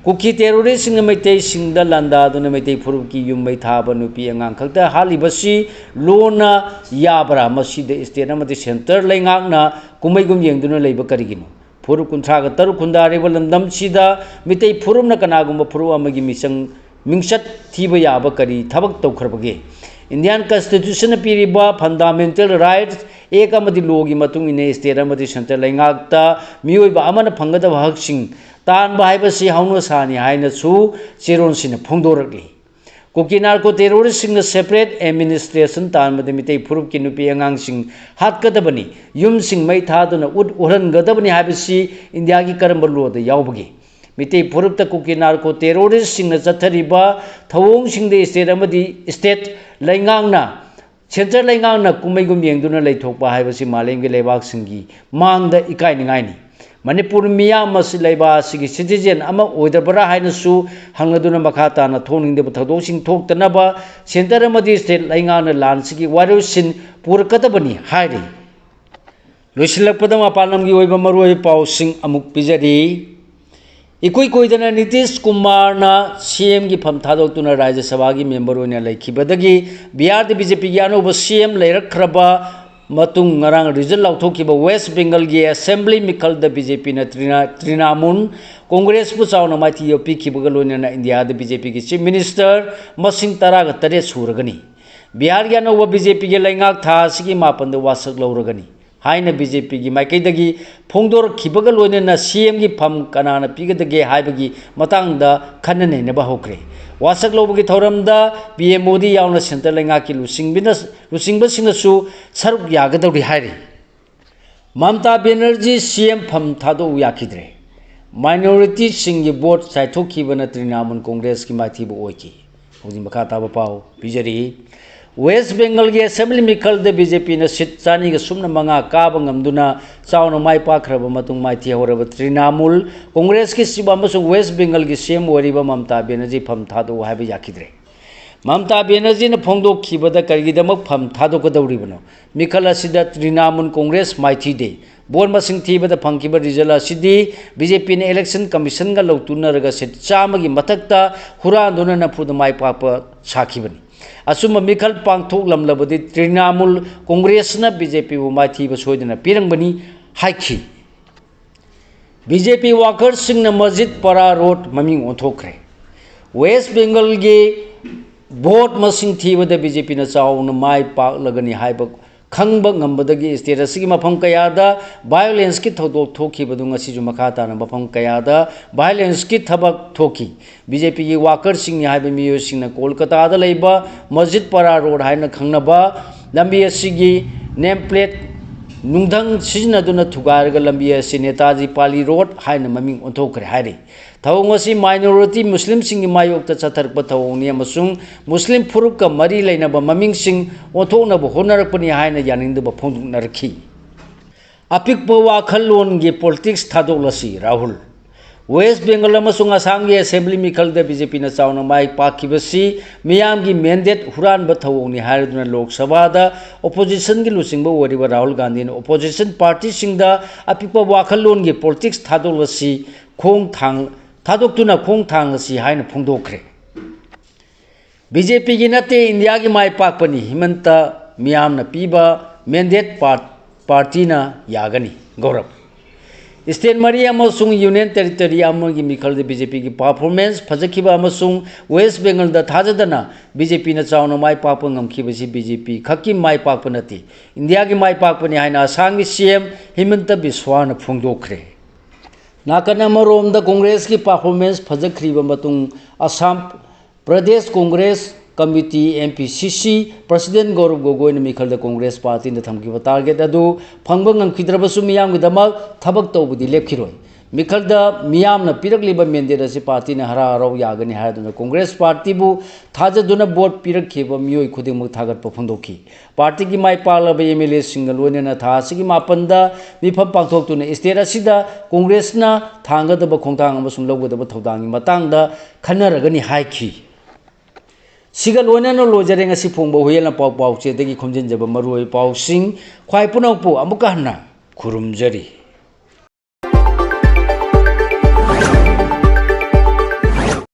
ꯀꯨꯀꯤ ꯇꯦꯔꯣꯔꯤꯁꯁꯤꯡꯅ ꯃꯩꯇꯩꯁꯤꯡꯗ ꯂꯥꯟꯗꯥꯗꯨꯅ ꯃꯩꯇꯩ ꯐꯨꯔꯨꯞꯀꯤ ꯌꯨꯝ ꯃꯩ ꯊꯥꯕ ꯅꯨꯄꯤ ꯑꯉꯥꯡ ꯈꯛꯇ ꯍꯥꯠꯂꯤꯕꯁꯤ ꯂꯣꯟꯅ ꯌꯥꯕ꯭ꯔꯥ? ꯃꯁꯤꯗ ꯁ꯭ꯇꯦꯠ ꯑꯃꯗꯤ ꯁꯦꯟꯇꯔ ꯂꯩꯉꯥꯛꯅ ꯀꯨꯝꯍꯩꯒꯨꯝ ꯌꯦꯡꯗꯨꯅ ꯂꯩꯕ ꯀꯔꯤꯒꯤꯅꯣ? ꯐꯨꯔꯨꯞ ꯀꯨꯟꯊ꯭ꯔꯥꯒ ꯇꯔꯨꯛ ꯈꯨꯟꯗꯥꯔꯤꯕ ꯂꯝꯗꯝꯁꯤꯗ ꯃꯤꯇꯩ ꯐꯨꯔꯨꯞꯅ ꯀꯅꯥꯒꯨꯝꯕ ꯐꯨꯔꯨꯞ ꯑꯃꯒꯤ ꯃꯤꯆꯪ, ꯃꯤꯡꯆꯠ ꯊꯤꯕ ꯌꯥꯕ ꯀꯔꯤ ꯊꯕꯛ ꯇꯧꯈ꯭ꯔꯕꯒꯦ? ꯏꯟꯗꯤꯌꯥꯟ ꯀꯟꯁꯇꯤꯇ꯭ꯌꯨꯁꯟꯅ ꯄꯤꯔꯤꯕ ꯐꯟꯗꯥꯃꯦꯟꯇꯦꯜ ꯔꯥꯏꯠꯁ ꯑꯦꯛ ꯑꯃꯗꯤ ꯂꯣꯒꯤ ꯃꯇꯨꯡ ꯏꯟꯅ ꯁ꯭ꯇꯦꯠ ꯑꯃꯗꯤ ꯁꯦꯟꯇꯔ ꯂꯩꯉꯥꯛꯇ ꯃꯤꯑꯣꯏꯕ ꯑꯃꯅ ꯐꯪꯒꯗꯕ ꯍꯛꯁꯤꯡ ꯇꯥꯟꯕ ꯍꯥꯏꯕꯁꯤ ꯍꯧꯅꯁꯥꯅꯤ ꯍꯥꯏꯅꯁꯨ ꯆꯦꯔꯣꯜꯁꯤꯡꯅ ꯐꯣꯡꯗꯣꯔꯛꯂꯤ꯫ ꯀꯨꯀꯤ ꯅꯥꯔꯀꯣ ꯇꯦꯔꯣꯔꯤꯁꯁꯤꯡꯅ ꯁꯦꯄꯔꯦꯠ ꯑꯦꯗꯃꯤꯅꯤꯁꯇ꯭ꯔꯦꯁꯟ ꯇꯥꯟꯕꯗ ꯃꯤꯇꯩ ꯐꯨꯔꯨꯞꯀꯤ ꯅꯨꯄꯤ ꯑꯉꯥꯡꯁꯤꯡ ꯍꯥꯠꯀꯗꯕꯅꯤ, ꯌꯨꯝꯁꯤꯡ ꯃꯩ ꯊꯥꯗꯨꯅ ꯎꯠ ꯎꯍꯟꯒꯗꯕꯅꯤ ꯍꯥꯏꯕꯁꯤ ꯏꯟꯗꯤꯌꯥꯒꯤ ꯀꯔꯝꯕ ꯂꯣꯗ ꯌꯥꯎꯕꯒꯦ? ꯃꯤꯇꯩ ꯐꯨꯔꯨꯞꯇ ꯀꯨꯀꯤ ꯅꯥꯔꯀꯣ ꯇꯦꯔꯣꯔꯤꯁꯁꯤꯡꯅ ꯆꯠꯊꯔꯤꯕ ꯊꯧꯑꯣꯡꯁꯤꯡꯗ ꯁ꯭ꯇꯦꯠ ꯑꯃꯗꯤ ꯁ꯭ꯇꯦꯠ ꯂꯩꯉꯥꯛꯅ, ꯁꯦꯟꯇꯔ ꯂꯩꯉꯥꯛꯅ ꯀꯨꯝꯍꯩꯒꯨꯝ ꯌꯦꯡꯗꯨꯅ ꯂꯩꯊꯣꯛꯄ ꯍꯥꯏꯕꯁꯤ ꯃꯥꯂꯦꯝꯒꯤ ꯂꯩꯕꯥꯛꯁꯤꯡꯒꯤ ꯃꯥꯡꯗ ꯏꯀꯥꯏꯅꯤꯡꯉꯥꯏꯅꯤ꯫ ꯃꯅꯤꯄꯨꯔ ꯃꯤꯌꯥꯝ ꯑꯁꯤ ꯂꯩꯕꯥꯛ ꯑꯁꯤꯒꯤ ꯁꯤꯇꯤꯖꯦꯟ ꯑꯃ ꯑꯣꯏꯗꯕ꯭ꯔꯥ ꯍꯥꯏꯅꯁꯨ ꯍꯪꯂꯗꯨꯅ ꯃꯈꯥ ꯇꯥꯅ ꯊꯣꯛꯅꯤꯡꯗꯕ ꯊꯧꯗꯣꯛꯁꯤꯡ ꯊꯣꯛꯇꯅꯕ ꯁꯦꯟꯇꯔ ꯑꯃꯗꯤ ꯁ꯭ꯇꯦꯠ ꯂꯩꯉꯥꯛꯅ ꯂꯥꯟꯁꯤꯒꯤ ꯋꯥꯔꯣꯏꯁꯤꯟ ꯄꯨꯔꯛꯀꯗꯕꯅꯤ ꯍꯥꯏꯔꯤ꯫ ꯂꯣꯏꯁꯤꯜꯂꯛꯄꯗ ꯃꯄꯥꯟ ꯂꯝꯒꯤ ꯑꯣꯏꯕ ꯃꯔꯨꯑꯣꯏꯕ ꯄꯥꯎꯁꯤꯡ ꯑꯃꯨꯛ ꯄꯤꯖꯔꯤ꯫ ꯏꯀꯨꯏ ꯀꯨꯏꯗꯅ ꯅꯤꯇꯤꯁ ꯀꯨꯃꯥꯔꯅ ꯁꯤ ꯑꯦꯝꯒꯤ ꯐꯝ ꯊꯥꯗꯣꯛꯇꯨꯅ ꯔꯥꯖ꯭ꯌ ꯁꯚꯥꯒꯤ ꯃꯦꯝꯕꯔ ꯑꯣꯏꯅ ꯂꯩꯈꯤꯕꯗꯒꯤ ꯕꯤꯍꯥꯔꯗ ꯕꯤ ꯖꯦ ꯄꯤꯒꯤ ꯑꯅꯧꯕ ꯁꯤ ꯑꯦꯝ ꯂꯩꯔꯛꯈ꯭ꯔꯕ ꯃꯇꯨꯡ ꯉꯔꯥꯡ ꯔꯤꯖꯜ ꯂꯥꯎꯊꯣꯛꯈꯤꯕ ꯋꯦꯁ ꯕꯦꯡꯒꯜꯒꯤ ꯑꯦꯁꯦꯝꯕ꯭ꯂꯤ ꯃꯤꯈꯜꯗ ꯕꯤ ꯖꯦ ꯄꯤꯅ ꯇ꯭ꯔꯤꯅꯥ-, ꯇ꯭ꯔꯤꯅꯥꯃꯨꯜ ꯀꯣꯡꯒ꯭ꯔꯦꯁꯄꯨ ꯆꯥꯎꯅ ꯃꯥꯏꯊꯤꯕ ꯄꯤꯈꯤꯕꯒ ꯂꯣꯏꯅꯅ ꯏꯟꯗꯤꯌꯥꯗ ꯕꯤ ꯖꯦ ꯄꯤꯒꯤ ꯆꯤꯐ ꯃꯤꯅꯤꯁꯇꯔ ꯃꯁꯤꯡ ꯇꯔꯥꯒ ꯇꯔꯦꯠ ꯁꯨꯔꯒꯅꯤ꯫ ꯕꯤꯍꯥꯔꯒꯤ ꯑꯅꯧꯕ ꯕꯤ ꯖꯦ ꯄꯤꯒꯤ ꯂꯩꯉꯥꯛ ꯊꯥ ꯑꯁꯤꯒꯤ ꯃꯥꯄꯟꯗ ꯋꯥꯁꯛ ꯂꯧꯔꯒꯅꯤ ꯍꯥꯏꯅ ꯕꯤ ꯖꯦ ꯄꯤꯒꯤ ꯃꯥꯏꯀꯩꯗꯒꯤ ꯐꯣꯡꯗꯣꯔꯛꯈꯤꯕꯒ ꯂꯣꯏꯅꯅ ꯁꯤ ꯑꯦꯝꯒꯤ ꯐꯝ ꯀꯅꯥꯅ ꯄꯤꯒꯗꯒꯦ ꯍꯥꯏꯕꯒꯤ ꯃꯇꯥꯡꯗ ꯈꯟꯅ ꯅꯩꯅꯕ ꯍꯧꯈ꯭ꯔꯦ꯫ ꯋꯥꯁꯛ ꯂꯧꯕꯒꯤ ꯊꯧꯔꯝꯗ ꯄꯤ ꯑꯦꯝ ꯃꯣꯗꯤ ꯌꯥꯎꯅ ꯁꯦꯟꯇꯔ ꯂꯩꯉꯥꯛꯀꯤ ꯂꯨꯆꯤꯡꯕꯤꯅ-, ꯂꯨꯆꯤꯡꯕꯁꯤꯡꯅꯁꯨ ꯁꯔꯨꯛ ꯌꯥꯒꯗꯧꯔꯤ ꯍꯥꯏꯔꯤ꯫ ꯃꯃꯇꯥ ꯕꯦꯅꯔꯖꯤ ꯁꯤ ꯑꯦꯝ ꯐꯝ ꯊꯥꯗꯣꯛꯎ ꯌꯥꯈꯤꯗ꯭ꯔꯦ꯫ ꯃꯥꯏꯅꯣꯔꯤꯇꯤꯁꯤꯡꯒꯤ ꯚꯣꯠ ꯆꯥꯏꯊꯣꯛꯈꯤꯕꯅ ꯇ꯭ꯔꯤꯅꯥꯃꯨꯜ ꯀꯣꯡꯒ꯭ꯔꯦꯁꯀꯤ ꯃꯥꯏꯊꯤꯕ ꯑꯣꯏꯈꯤ꯫ ꯍꯧꯖꯤꯛ ꯃꯈꯥ ꯇꯥꯕ ꯄꯥꯎ ꯄꯤꯖꯔꯤ꯫ ꯋꯦꯁ ꯕꯦꯡꯒꯜꯒꯤ ꯑꯦꯁꯦꯝꯕ꯭ꯂꯤ ꯃꯤꯈꯜꯗ ꯕꯤ ꯖꯦ ꯄꯤꯅ ꯁꯤꯠ ꯆꯥꯅꯤꯒ ꯁꯨꯞꯅ ꯃꯉꯥ ꯀꯥꯕ ꯉꯝꯗꯨꯅ ꯆꯥꯎꯅ ꯃꯥꯏ ꯄꯥꯛꯈ꯭ꯔꯕ ꯃꯇꯨꯡ ꯃꯥꯏꯊꯤ ꯍꯧꯔꯕ ꯇ꯭ꯔꯤꯅꯥꯃꯨꯜ ꯀꯣꯡꯒ꯭ꯔꯦꯁꯀꯤ ꯁꯤꯕ ꯑꯃꯁꯨꯡ ꯋꯦꯁ ꯕꯦꯡꯒꯜꯒꯤ ꯁꯤ ꯑꯦꯝ ꯑꯣꯏꯔꯤꯕ ꯃꯃꯇꯥ ꯕꯦꯅꯔꯖꯤ ꯐꯝ ꯊꯥꯗꯣꯛꯎ ꯍꯥꯏꯕ ꯌꯥꯈꯤꯗ꯭ꯔꯦ꯫ ꯃꯃꯇꯥ ꯕꯦꯅꯔꯖꯤꯅ ꯐꯣꯡꯗꯣꯛꯈꯤꯕꯗ ꯀꯔꯤꯒꯤꯗꯃꯛ ꯐꯝ ꯊꯥꯗꯣꯛꯀꯗꯧꯔꯤꯕꯅꯣ? ꯃꯤꯈꯜ ꯑꯁꯤꯗ ꯇ꯭ꯔꯤꯅꯥꯃꯨꯜ ꯀꯣꯡꯒ꯭ꯔꯦꯁ ꯃꯥꯏꯊꯤꯗꯦ꯫ ꯚꯣꯠ ꯃꯁꯤꯡ ꯊꯤꯕꯗ ꯐꯪꯈꯤꯕ ꯔꯤꯖꯜ ꯑꯁꯤꯗꯤ ꯕꯤ ꯖꯦ ꯄꯤꯅ ꯏꯂꯦꯛꯁꯟ ꯀꯃꯤꯁꯟꯒ ꯂꯧꯇꯨꯅꯔꯒ ꯁꯤꯠ ꯆꯥꯝꯃꯒꯤ ꯃꯊꯛꯇ ꯍꯨꯔꯥꯟꯗꯨꯅ ꯅꯝꯐꯨꯗ ꯃꯥꯏ ꯄꯥꯛꯄ ꯁꯥꯈꯤꯕꯅꯤ꯫ ꯑꯆꯨꯝꯕ ꯃꯤꯈꯜ ꯄꯥꯡꯊꯣꯛꯂꯝꯂꯕꯗꯤ ꯇ꯭ꯔꯤꯅꯥꯃꯨꯜ ꯀꯣꯡꯒ꯭ꯔꯦꯁꯅ ꯕꯤ ꯖꯦ ꯄꯤꯕꯨ ꯃꯥꯏꯊꯤꯕ ꯁꯣꯏꯗꯅ ꯄꯤꯔꯝꯒꯅꯤ ꯍꯥꯏꯈꯤ꯫ ꯕꯤ ꯖꯦ ꯄꯤ ꯋꯥꯀꯔꯁꯤꯡꯅ ꯃꯁꯖꯤꯗ ꯄꯔꯥ ꯔꯣꯗ ꯃꯃꯤꯡ ꯑꯣꯟꯊꯣꯛꯈ꯭ꯔꯦ꯫ ꯋꯦꯁ ꯕꯦꯡꯒꯜꯒꯤ ꯚꯣꯠ ꯃꯁꯤꯡ ꯊꯤꯕꯗ ꯕꯤ ꯖꯦ ꯄꯤꯅ ꯆꯥꯎꯅ ꯃꯥꯏ ꯄꯥꯛꯂꯒꯅꯤ ꯍꯥꯏꯕ ꯈꯪꯕ ꯉꯝꯕꯗꯒꯤ ꯁ꯭ꯇꯦꯠ ꯑꯁꯤꯒꯤ ꯃꯐꯝ ꯀꯌꯥꯗ ꯚꯥꯏꯑꯣꯂꯦꯟꯁꯀꯤ ꯊꯧꯗꯣꯛ ꯊꯣꯛꯈꯤꯕꯗꯨ ꯉꯁꯤꯁꯨ ꯃꯈꯥ ꯇꯥꯅ ꯃꯐꯝ ꯀꯌꯥꯗ ꯚꯥꯏꯑꯣꯂꯦꯟꯁꯀꯤ ꯊꯕꯛ ꯊꯣꯛꯈꯤ꯫ ꯕꯤ ꯖꯦ ꯄꯤꯒꯤ ꯋꯥꯀꯔꯁꯤꯡꯅꯤ ꯍꯥꯏꯕ ꯃꯤꯑꯣꯏꯁꯤꯡꯅ ꯀꯣꯜꯀꯇꯥꯗ ꯂꯩꯕ ꯃꯁꯖꯤꯗ ꯄꯔꯥ ꯔꯣꯗ ꯍꯥꯏꯅ ꯈꯪꯅꯕ ꯂꯝꯕꯤ ꯑꯁꯤꯒꯤ ꯅꯦꯝ ꯄ꯭ꯂꯦꯠ ꯅꯨꯡꯙꯪ ꯁꯤꯖꯤꯟꯅꯗꯨꯅ ꯊꯨꯒꯥꯏꯔꯒ ꯂꯝꯕꯤ ꯑꯁꯤ ꯅꯦꯇꯥꯖꯤ ꯄꯥꯂꯤ ꯔꯣꯗ ꯍꯥꯏꯅ ꯃꯃꯤꯡ ꯑꯣꯟꯊꯣꯛꯈ꯭ꯔꯦ ꯍꯥꯏꯔꯤ꯫ ꯊꯧꯑꯣꯡ ꯑꯁꯤ ꯃꯥꯏꯅꯣꯔꯤꯇꯤ ꯃꯨꯁꯂꯤꯝꯁꯤꯡꯒꯤ ꯃꯥꯌꯣꯛꯇ ꯆꯠꯊꯔꯛꯄ ꯊꯧꯑꯣꯡꯅꯤ ꯑꯃꯁꯨꯡ ꯃꯨꯁꯂꯤꯝ ꯐꯨꯔꯨꯞꯀ ꯃꯔꯤ ꯂꯩꯅꯕ ꯃꯃꯤꯡꯁꯤꯡ ꯑꯣꯟꯊꯣꯛꯅꯕ ꯍꯣꯠꯅꯔꯛꯄꯅꯤ ꯍꯥꯏꯅ ꯌꯥꯅꯤꯡꯗꯕ ꯐꯣꯡꯗꯣꯛꯅꯔꯛꯈꯤ꯫ ꯑꯄꯤꯛꯄ ꯋꯥꯈꯜꯂꯣꯟꯒꯤ ꯄꯣꯂꯤꯇꯤꯛꯁ ꯊꯥꯗꯣꯛꯂꯁꯤ, ꯔꯥꯍꯨꯜ꯫ ꯋꯦꯁ ꯕꯦꯡꯒꯜ ꯑꯃꯁꯨꯡ ꯑꯁꯥꯝꯒꯤ ꯑꯦꯁꯦꯝꯕ꯭ꯂꯤ ꯃꯤꯈꯜꯗ ꯕꯤ ꯖꯦ ꯄꯤꯅ ꯆꯥꯎꯅ ꯃꯥꯏ ꯄꯥꯛꯈꯤꯕꯁꯤ ꯃꯤꯌꯥꯝꯒꯤ ꯃꯦꯟꯗꯦꯠ ꯍꯨꯔꯥꯟꯕ ꯊꯧꯑꯣꯡꯅꯤ ꯍꯥꯏꯔꯗꯨꯅ ꯂꯣꯛ ꯁꯚꯥꯗ ꯑꯣꯄꯣꯖꯤꯁꯟꯒꯤ ꯂꯨꯆꯤꯡꯕ ꯑꯣꯏꯔꯤꯕ ꯔꯥꯍꯨꯜ ꯒꯥꯟꯙꯤꯅ ꯑꯣꯄꯣꯖꯤꯁꯟ ꯄꯥꯔꯇꯤꯁꯤꯡꯗ ꯑꯄꯤꯛꯄ ꯋꯥꯈꯜꯂꯣꯟꯒꯤ ꯄꯣꯂꯤꯇꯤꯛꯁ ꯊꯥꯗꯣꯛꯂꯁꯤ ꯈꯣꯡ ꯊꯥꯡ-, ꯊꯥꯗꯣꯛꯇꯨꯅ ꯈꯣꯡꯊꯥꯡ ꯑꯁꯤ ꯍꯥꯏꯅ ꯐꯣꯡꯗꯣꯛꯈ꯭ꯔꯦ꯫ ꯕꯤ ꯖꯦ ꯄꯤꯒꯤ ꯅꯠꯇꯦ, ꯏꯟꯗꯤꯌꯥꯒꯤ ꯃꯥꯏ ꯄꯥꯛꯄꯅꯤ, ꯍꯤꯃꯟꯇ ꯃꯤꯌꯥꯝꯅ ꯄꯤꯕ ꯃꯦꯟꯗꯦꯠ ꯄꯥꯔ-, ꯄꯥꯔꯇꯤꯅ ꯌꯥꯒꯅꯤ꯫ ꯒꯧꯔꯕ꯫ ꯁ꯭ꯇꯦꯠ ꯃꯔꯤ ꯑꯃꯁꯨꯡ ꯌꯨꯅꯤꯌꯟ ꯇꯦꯔꯤꯇꯣꯔꯤ ꯑꯃꯒꯤ ꯃꯤꯈꯜꯗ ꯕꯤ ꯖꯦ ꯄꯤꯒꯤ ꯄꯔꯐꯣꯔꯃꯦꯟꯁ ꯐꯖꯈꯤꯕ ꯑꯃꯁꯨꯡ ꯋꯦꯁ ꯕꯦꯡꯒꯜꯗ ꯊꯥꯖꯗꯅ ꯕꯤ ꯖꯦ ꯄꯤꯅ ꯆꯥꯎꯅ ꯃꯥꯏ ꯄꯥꯛꯄ ꯉꯝꯈꯤꯕꯁꯤ ꯕꯤ ꯖꯦ ꯄꯤ ꯈꯛꯀꯤ ꯃꯥꯏ ꯄꯥꯛꯄ ꯅꯠꯇꯦ, ꯏꯟꯗꯤꯌꯥꯒꯤ ꯃꯥꯏ ꯄꯥꯛꯄꯅꯤ ꯍꯥꯏꯅ ꯑꯁꯥꯝꯒꯤ ꯁꯤ ꯑꯦꯝ ꯍꯤꯃꯟꯇ ꯕꯤꯁ꯭ꯋꯥꯅ ꯐꯣꯡꯗꯣꯛꯈ꯭ꯔꯦ꯫ ꯅꯥꯀꯟ ꯑꯃꯔꯣꯝꯗ ꯀꯣꯡꯒ꯭ꯔꯦꯁꯀꯤ ꯄꯔꯐꯣꯔꯃꯦꯟꯁ ꯐꯖꯈ꯭ꯔꯤꯕ ꯃꯇꯨꯡ Assam Pradesh Congress committee, M P ꯁꯤ ꯁꯤ, ꯄ꯭ꯔꯁꯤꯗꯦꯟ ꯒꯧꯔꯕ ꯒꯣꯒꯣꯏꯅ ꯃꯤꯈꯜꯗ ꯀꯣꯡꯒ꯭ꯔꯦꯁ ꯄꯥꯔꯇꯤꯅ ꯊꯝꯈꯤꯕ ꯇꯥꯔꯒꯦꯠ ꯑꯗꯨ ꯐꯪꯕ ꯉꯝꯈꯤꯗ꯭ꯔꯕꯁꯨ ꯃꯤꯌꯥꯝꯒꯤꯗꯃꯛ ꯊꯕꯛ ꯇꯧꯕꯗꯤ ꯂꯦꯞꯈꯤꯔꯣꯏ꯫ ꯃꯤꯈꯜꯗ ꯃꯤꯌꯥꯝꯅ ꯄꯤꯔꯛꯂꯤꯕ ꯃꯦꯟꯗꯦꯠ ꯑꯁꯤ ꯄꯥꯔꯇꯤꯅ ꯍꯔꯥꯎ ꯍꯔꯥꯎ ꯌꯥꯒꯅꯤ ꯍꯥꯏꯗꯨꯅ ꯀꯣꯡꯒ꯭ꯔꯦꯁ ꯄꯥꯔꯇꯤꯕꯨ ꯊꯥꯖꯗꯨꯅ ꯚꯣꯠ ꯄꯤꯔꯛꯈꯤꯕ ꯃꯤꯑꯣꯏ ꯈꯨꯗꯤꯡꯃꯛ ꯊꯥꯒꯠꯄ ꯐꯣꯡꯗꯣꯛꯈꯤ꯫ ꯄꯥꯔꯇꯤꯒꯤ ꯃꯥꯏ ꯄꯥꯛꯂꯕ ꯑꯦꯝ ꯑꯦꯜ ꯑꯦꯁꯤꯡꯒ ꯂꯣꯏꯅꯅ ꯊꯥ ꯑꯁꯤꯒꯤ ꯃꯥꯄꯟꯗ ꯃꯤꯐꯝ ꯄꯥꯡꯊꯣꯛꯇꯨꯅ ꯁ꯭ꯇꯦꯠ ꯑꯁꯤꯗ ꯀꯣꯡꯒ꯭ꯔꯦꯁꯅ ꯊꯥꯡꯒꯗꯕ ꯈꯣꯡꯊꯥꯡ ꯑꯃꯁꯨꯡ ꯂꯧꯒꯗꯕ ꯊꯧꯗꯥꯡꯒꯤ ꯃꯇꯥꯡꯗ ꯈꯟꯅꯔꯒꯅꯤ ꯍꯥꯏꯈꯤ꯫ ꯁꯤꯒ ꯂꯣꯏꯅꯅ ꯂꯣꯏꯖꯔꯦ ꯉꯁꯤ ꯐꯣꯡꯕ ꯍꯨꯏꯌꯦꯟ ꯂꯥꯟꯄꯥꯎ ꯄꯥꯎꯆꯦꯗꯒꯤ ꯈꯣꯝꯖꯤꯟꯖꯕ ꯃꯔꯨꯑꯣꯏꯕ ꯄꯥꯎꯁꯤꯡ꯫ ꯈ꯭ꯋꯥꯏ ꯄꯨꯝꯅꯃꯛꯄꯨ ꯑꯃꯨꯛꯀ ꯍꯟꯅ ꯈꯨꯔꯨꯝꯖꯔꯤ꯫